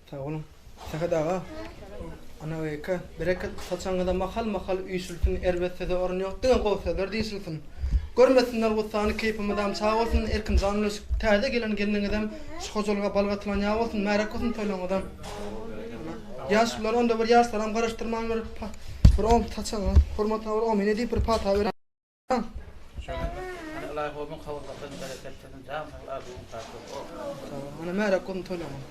Sag boluň. Sähet aga. Ana öýke, bereket saçagyňyza mahal-mahal üýşülsin, erbet söze orun ýok, diňe gowy sözler diýşilsin. Görmesinler gussany, keýpimizem çag bolsun, Erkinjan bilen şu täze gelen gelniňizem şu hojalyga bal gatylan ýag bolsun, märek bolsun toýlaryňyzam. Ýaşulular onda bir ýaşlaram garaşdyrman bir bir om saçagyňa hormatyna bir omyn edip bir pata beren. Mana märek bolsun toýlaryňyz.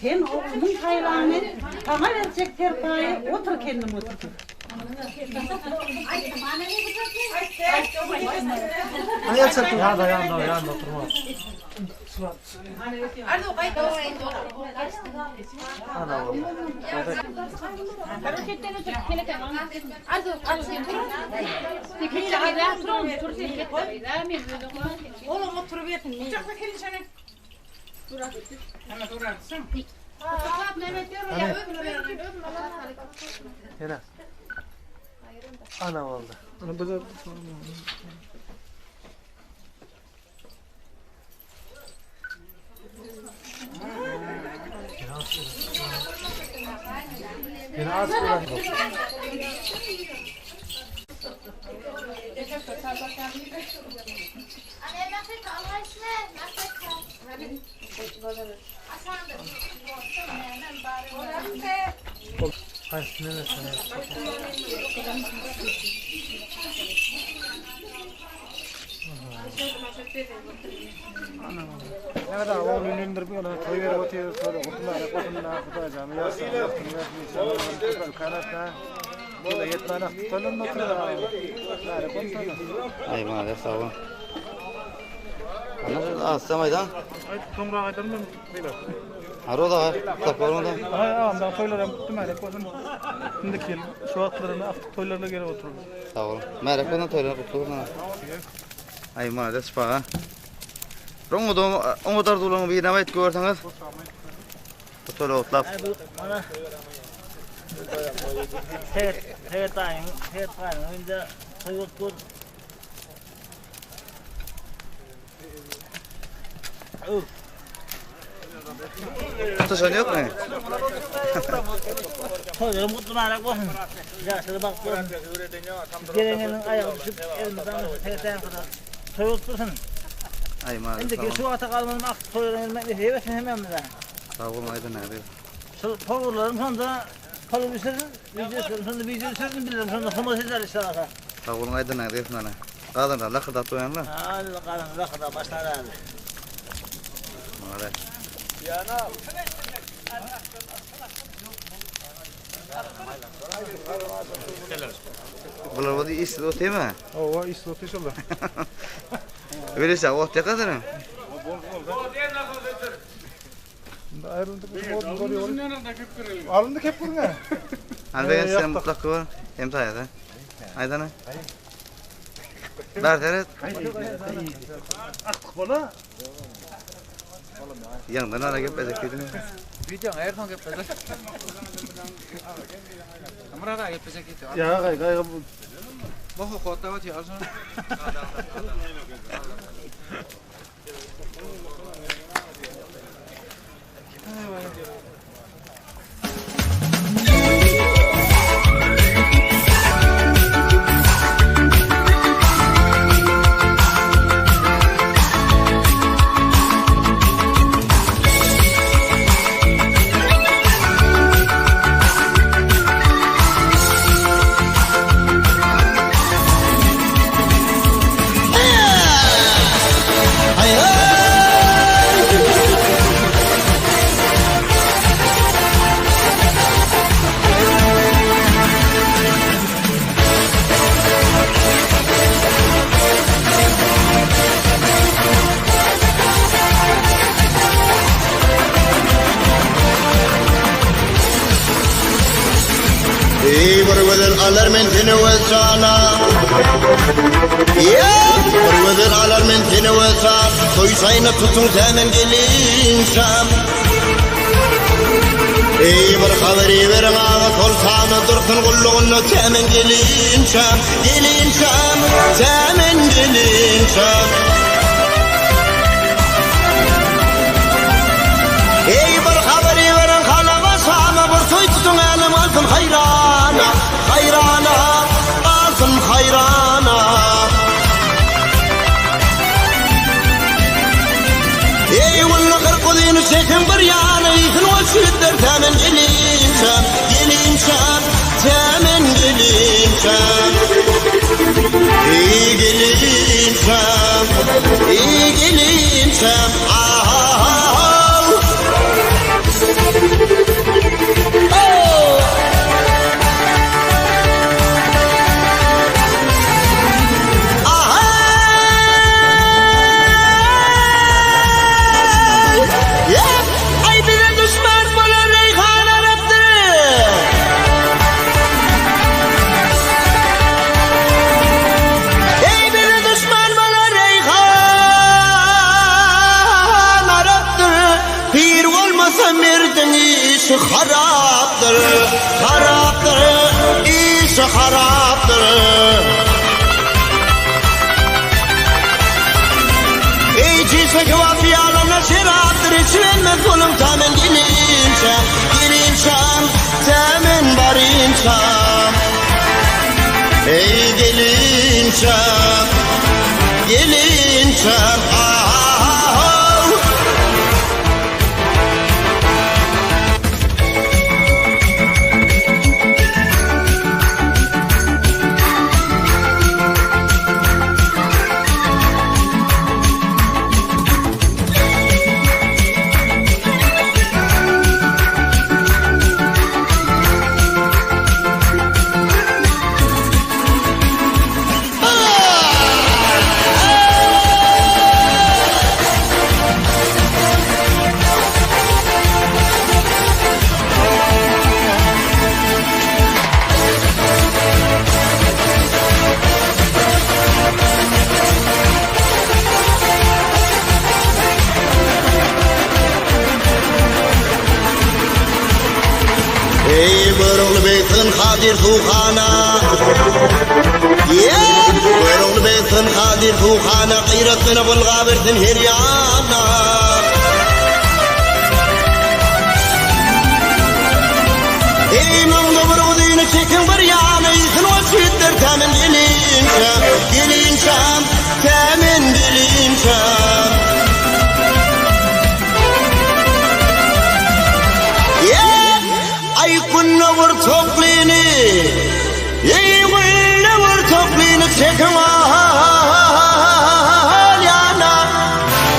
Sen oglumyň saýlany, saňa berjek serpaýy otur kellim otur. Ýanda ýanda ýanda oturma. Ene. Ana boldy. Ana bu da Biraz Evet abi, onu ünlendirip yana toy verip oturuyoruz. Toyda kurtulmayak olsun. Hudaýjamy ýaşlar ýagtyny bersin inşallah. Köpel kanatna. Ýa ýetmän akdyk toýlarynda oturýar. Bäri bolsa. Aý malades sag bol. Ana asam aýdan. Aýt soňra aýdaryn men beýle. Aroz aga, sag bol onda. Aý agam toýlar hem gutly märek bolsun. Indiki ýyl şu wagtlarynda akdyk toýlaryna gelip oturarys. Sag bol. Märek bolsun toýlar gutly bolsun. Aý malades şypaga. Oňa oňa arzuwlaryňy birine aýdyp görseňiz. Bu toýla gutlap. Mana Seýit, Seýit daýyň, Seýit gaýynyň öýünde toý bolup dur. Tutaşan ýokmy? Toýlarym gutly mübarek bolsun. Ýaşlary bagtly bolsun. Gelen geliniň aýagy düşüp, elmydama Seýit daýyňkyda toý bolup dursun. Aý malades. Indiki şu wagta galmanym ak toýlara gelmek nesip etsin hemmämize. Sag boluň Aýdyn abi. Şol powurlarym şonda palaw bişirsin, wideo düşürin, şonda wideo düşürin bilirim, şonda hormat eder inşallah. Sag boluň Aýdyn abi Esmana. Gazanlar lakyrdap doýanlar. Ha, gazanlar lakyrdap başlar abi. Malades. Bular bolsa işsiz otyrmy? Hawa, işsiz otyr şolar. Öyleyse ot ýakasyny. Aýryldy. Alyndy kepgiriňe. Hany begenç sen mutlak gör. Hem taýada. Aýdana. Bar seret. Akdyk bola. Ýaňdan ara gepleşek diýdim. Videoň her soň gepleşek. Myrat aga gepleşek diýdi. Ýa gaý gaý bu. Bu hukukda otyr şunu. Ey bir gözel alar men seni wesala Bir gözel alar men seni wesal Toý çaýyna tutuň tämen gelinçäm Ey bir habary beriň aga soltana Dursun gullugynda tämen gelinçäm Gelinçäm, tämen gelinçäm Ey bir habary beriň halaba şama Bir toý tutuň älem galsyn haýrana Haýrana, galsyn haýrana Ey walla kyrkuzyny çekiň bir ýana Iýsin ol şüýtler tämen gelinçäm Gelinçäm, tämen gelinçäm Ey gelinçäm, ey gelinçäm Ah-ah-ah Oh! Ay bize düşman bolan Reyhan Arap'tır. Ey bize düşman bolan Reyhan Arap'tır. Pir olmasa merdin işi haraptır. Haraptır, işi haraptır. Ey çiçek vafiyalana şeraptır İçilmez kulum tamen gelinçem Gelinçem, temen barınçam Ey gelinçem, gelinçem ah, ah, ah. Ey Görogly beytin Kadir Tuğhana Yeah! Görogly beytin Kadir Tuğhana Gıyratını bulga versin her yana Ey mangda bir uzunu çekin bir yana Isin o şütler temin gelinçem Gelinçem, temin gelinçem Yeah! Ay günne vur toklini Ey günne vur toklini çekin al yana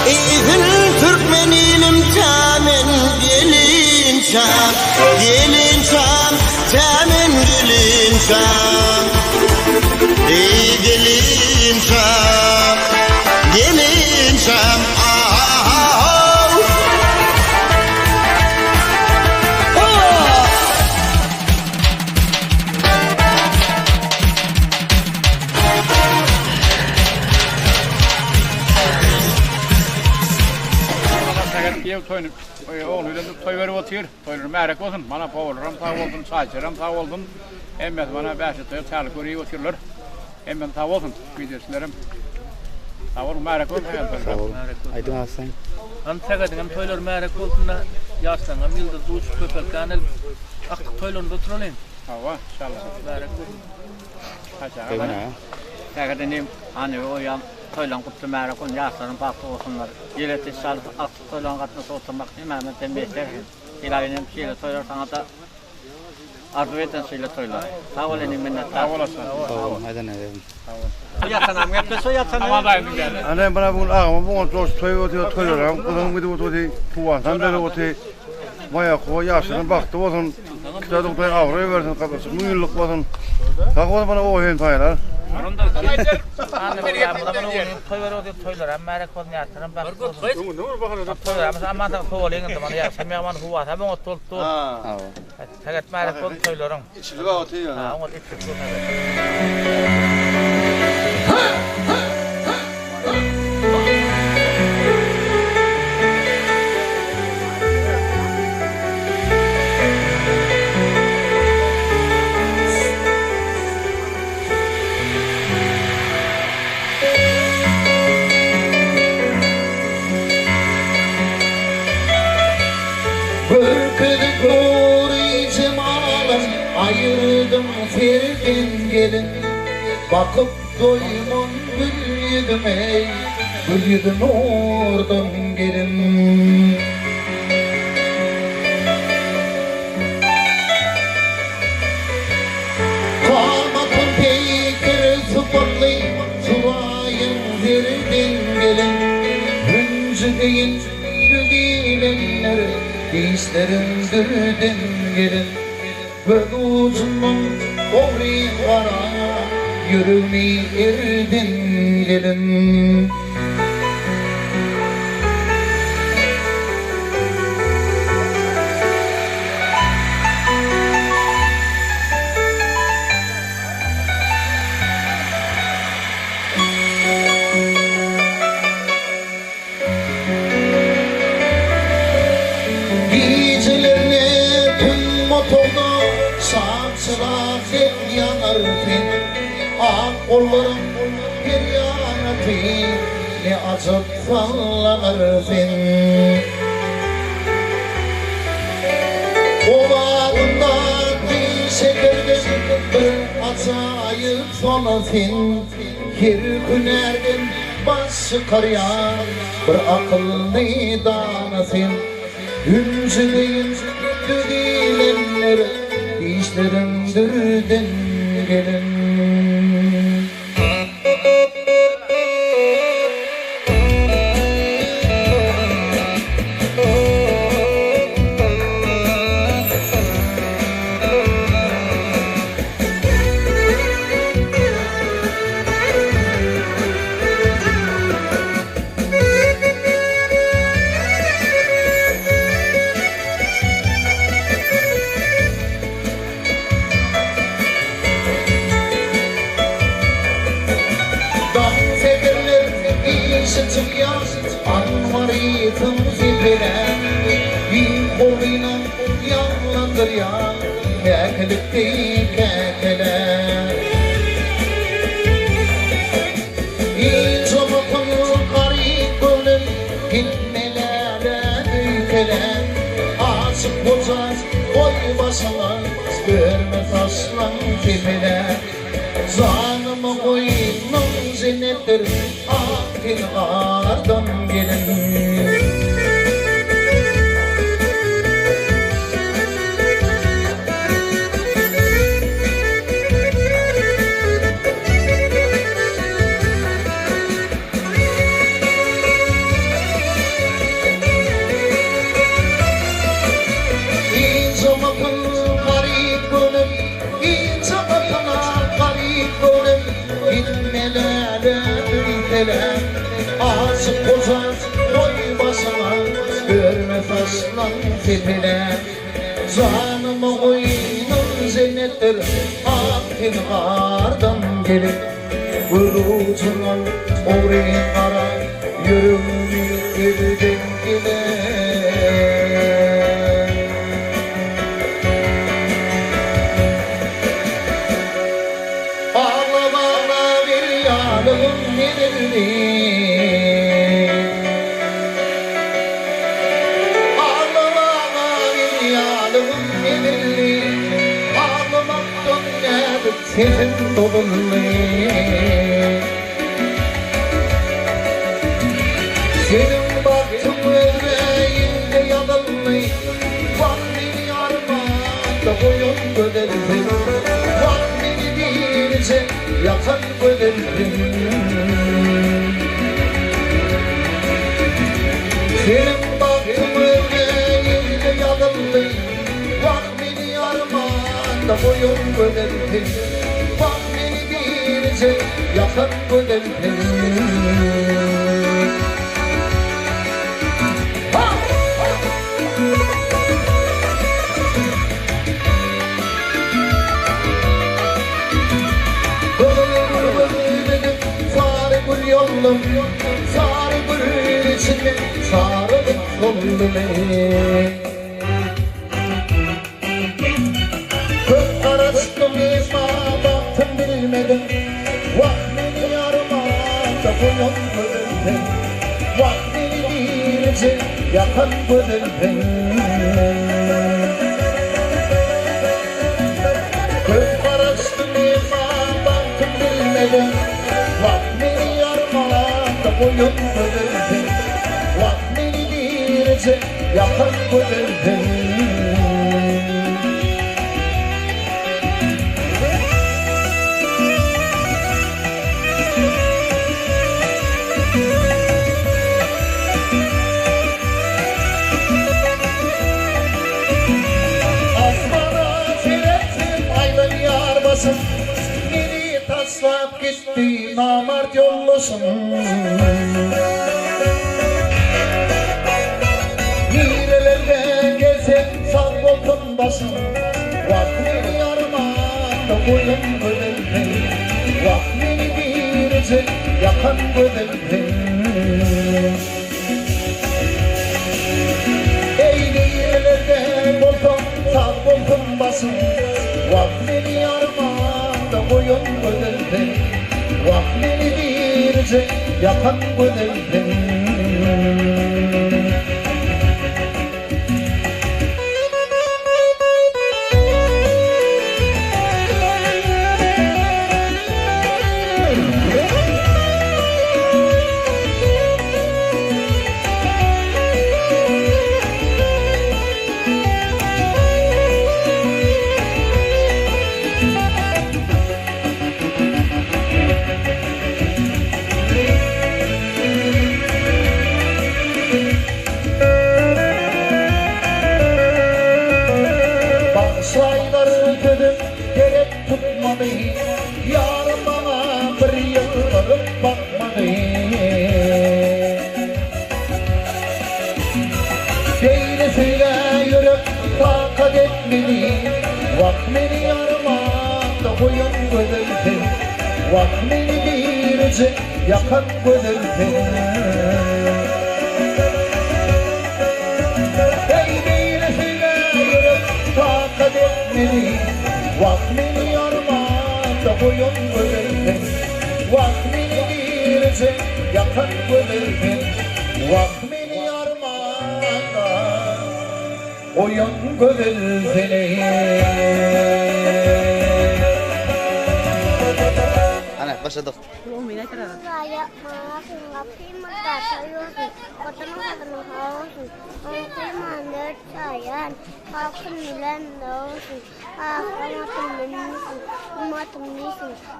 İzin Türkmenilim temin gelinçem Gelinçem, temin gelinçem Ey gelinçem, gelinçem ah, ah, ah. toýuny ogly bilen toý berip otyr. Toýlary märek bolsun. Mana powarlaram sag bolsun, çaýçylaram sag bolsun. Hemmesi mana bäşli toýa çagyryp görüp otyrlar. Hemmesi sag bolsun. Wideoçylaram sag boluň, märek bolsun Sähet toýlary. Sag boluň. Aýdyň Arslan. Hany Sähediňem toýlary märek bolsun-da, ýaşlaňam ýyldyz duşup köpelkän el akdyk toýlarynda oturalyň. Hawa, inşallah. Märek bolsun. Sähet inim, Hanyby goýýan toýlaň gutly märek bolsun, ýaşlaryň bagtly bolsunlar. Ýele tiz çalyp akdyk toýlaryň gatnaşyp oturmak hemmämizden beter hem. Sylap inim şeýle toýlar saňada arzuw eden şeýle toýlar. Sag bol inim minnetdar. Sag bolasyn. Sag boluň Aýdan agam. Ýatanam gepleşe ýatanam. Ana bana bugün agama bu toý toý otyr toýlaram gyzyň gidip otyr kuwansam berip otyr. Maýa kuwa ýaşlaryň bagtly bolsun. Kitap Hudaý abraý bersin gatnaşyk müňýyllyk bolsun. Sag bol bana o hem saýlar. Toý berip otyr toýlaram märek bolsun ýaşlaram bagtly bolsun. Toýlarymyz aman sag sowalyň indi mana ýagşam ýaman howasam oňat bolup dur. Sähet märek bolsun toýlaryň. Içilip otyr. Ha oňat içilip dur. Görkezip nury jemalyn, Aýyrdyň serden gelin. Bakyp doýman gül ýüzüme, Gül ýüzi nurdan gelin. Kamatyň peýker sypatly, Suraýyň zerden gelin. Hünji deýin düzülenler, Dişleriň dürden gelin. Göz ujundan ogry gara, Ýüregmi erden gelin. Gijelerine tüm otagda Şam-çyrag dek ýanar sen. Ak gollaryň her ýanaty Ne ajap sallanar sen. Owazyndaky şekerden Bir ajaýyp sona sen. Her hünärden baş çykarýan bir akylly dana sen. Hünji deýin düzülenler dişleriň dürden gelen. Daň setirler işi çykýar, Anwarysyň zepeläp, Giň howlyny ýaňlandyrýar, Käkilik deý käkeläp. Inçe-mykyn garyp göwnüm, Gitmelere öýkeläp, Aşyk goja goý başyňa, Örme saçlaň sepeläp. Janymy goýnuň jennetdir, Ak ten gardan gelin. Inçe bakyn garyp göwnüm, Inçe bakyn garyp göwnüm, Gitmelere öýkelän, Aşyk goja goý başyňa, Örme saçlaň sepelän. Janymy goýnuň jennetdir, Ak ten gardan gelin. Göz ujundan ogryn gara, Ýüregimi elden gelen. Sesim bozuldy. Seniň bagtyň özge ilde ýazyldy, Wah meni armanda goýan gözel sen, Wah meni birje ýakan gözel sen. Seniň bagtyň özge ilde ýazyldy, Wah meni armanda goýan gözel sen, Wah meni birje ýakan gözel sen. Gyzyl gül edip sary gül ýoldum, Sary gül içinde sarylyp soldum men. Köp garaşdym emma bagtym bilmedim, Wah meni armanda goýan gözel sen, Wah meni birje ýakan gözel sen. Köp garaşdym emma bagtym bilmedim, Wah meni armanda goýan gözel sen, Wah meni birje ýakan gözel sen. Asmana seretsem aýlanýar başym, Meni taşlap gitdi namart ýoldaşym. Nirelerde gezsem sag bolsun başym, Wah meni armanda goýan gözel sen, Wah meni birje ýakan gözel sen. Eý nirelerde bolsaň sag bolsun başym, Wah meni armanda goýan gözel sen, Wah meni birje ýakan gözel sen. Bagyşlaýlar sözüm gerek tutmady, Ýarym maňa bir ýylgyryp bakmady. Beýle söýgä ýürek takat etmedi, Wah meni armanda goýan gözel sen, Wah meni birje ýakan gözel sen. Eý beýle söýgä ýürek takat etmedi, Wah meni armanda goýan gözel sen, Wah meni birje ýakan gözel sen, Wah meni armanda goýan gözel sen eý. Ana, başladyk.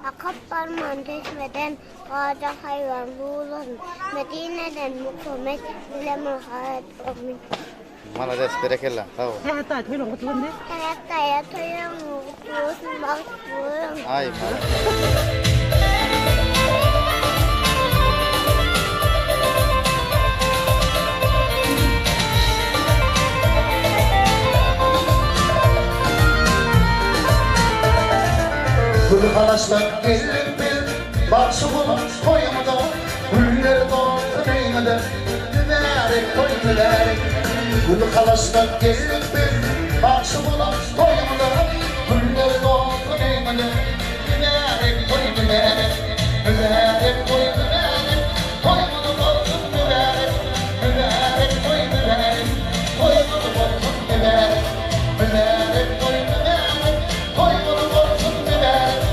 Akyp barman çeşmeden Gaja haýwan suwlasyn, Medineden Muhammet bile Muhammet Amin. Malades, berekella, sag bol. Sähet daýy toýlaň gutly bolsun. Sähet daýy toýuň gutly bolsun, bagtly boluň. Aý, malades. Gül halaşlap geldik biz Bagşy bolup toýumyza Güller dolsun öýüňize Mübärek toý mübärek Gül halaşlap geldik biz Bagşy bolup toýumyza Güller dolsun öýüňize Mübärek toý mübärek Mübärek toý mübärek Toýumyz bolsun mübärek Mübärek toý mübärek Toýumyz bolsun mübärek Mübärek toý mübärek Toýumyz bolsun mübärek.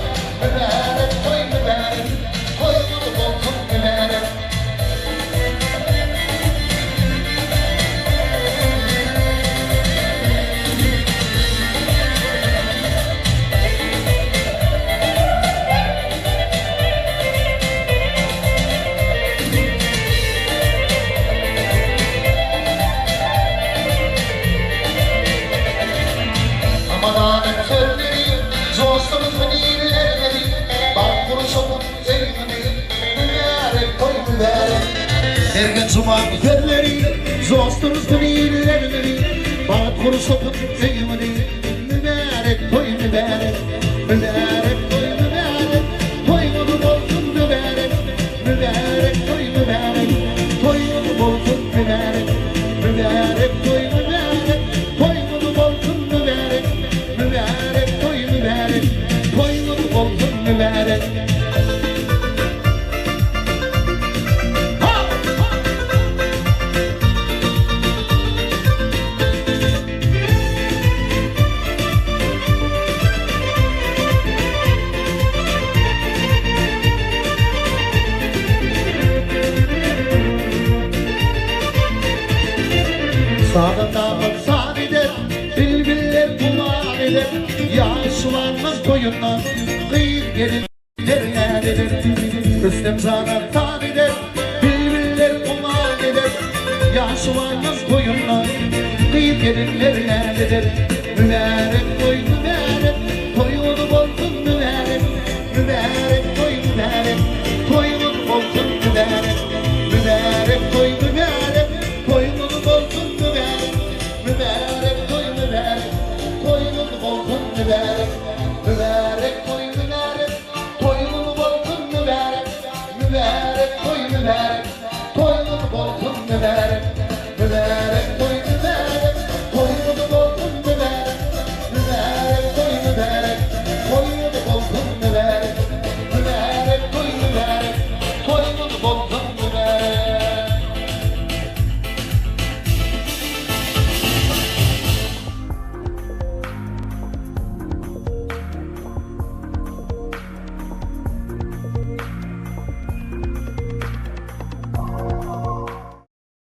Ýaşuman sözleri Joşdursyn illerimizi Bagt gurşasyn öýümizi Mübärek toý mübärek Mübärek toý mübärek Toýuňyz bolsun mübärek Mübärek toý mübärek Toýuňyz bolsun mübärek Mübärek toý mübärek Toýuňyz bolsun mübärek Mübärek toý mübärek Toýuňyz bolsun mübärek. Sada tapyp saz eder, bilbiller guman eder, Ýaşulanmaz toýundan gyz-gelin derýa eder. Rüstem jana saz eder, bilbiller guman eder, Ýaşulanmaz toýundan gyz-gelinler näz eder. Mübärek toý mübärek.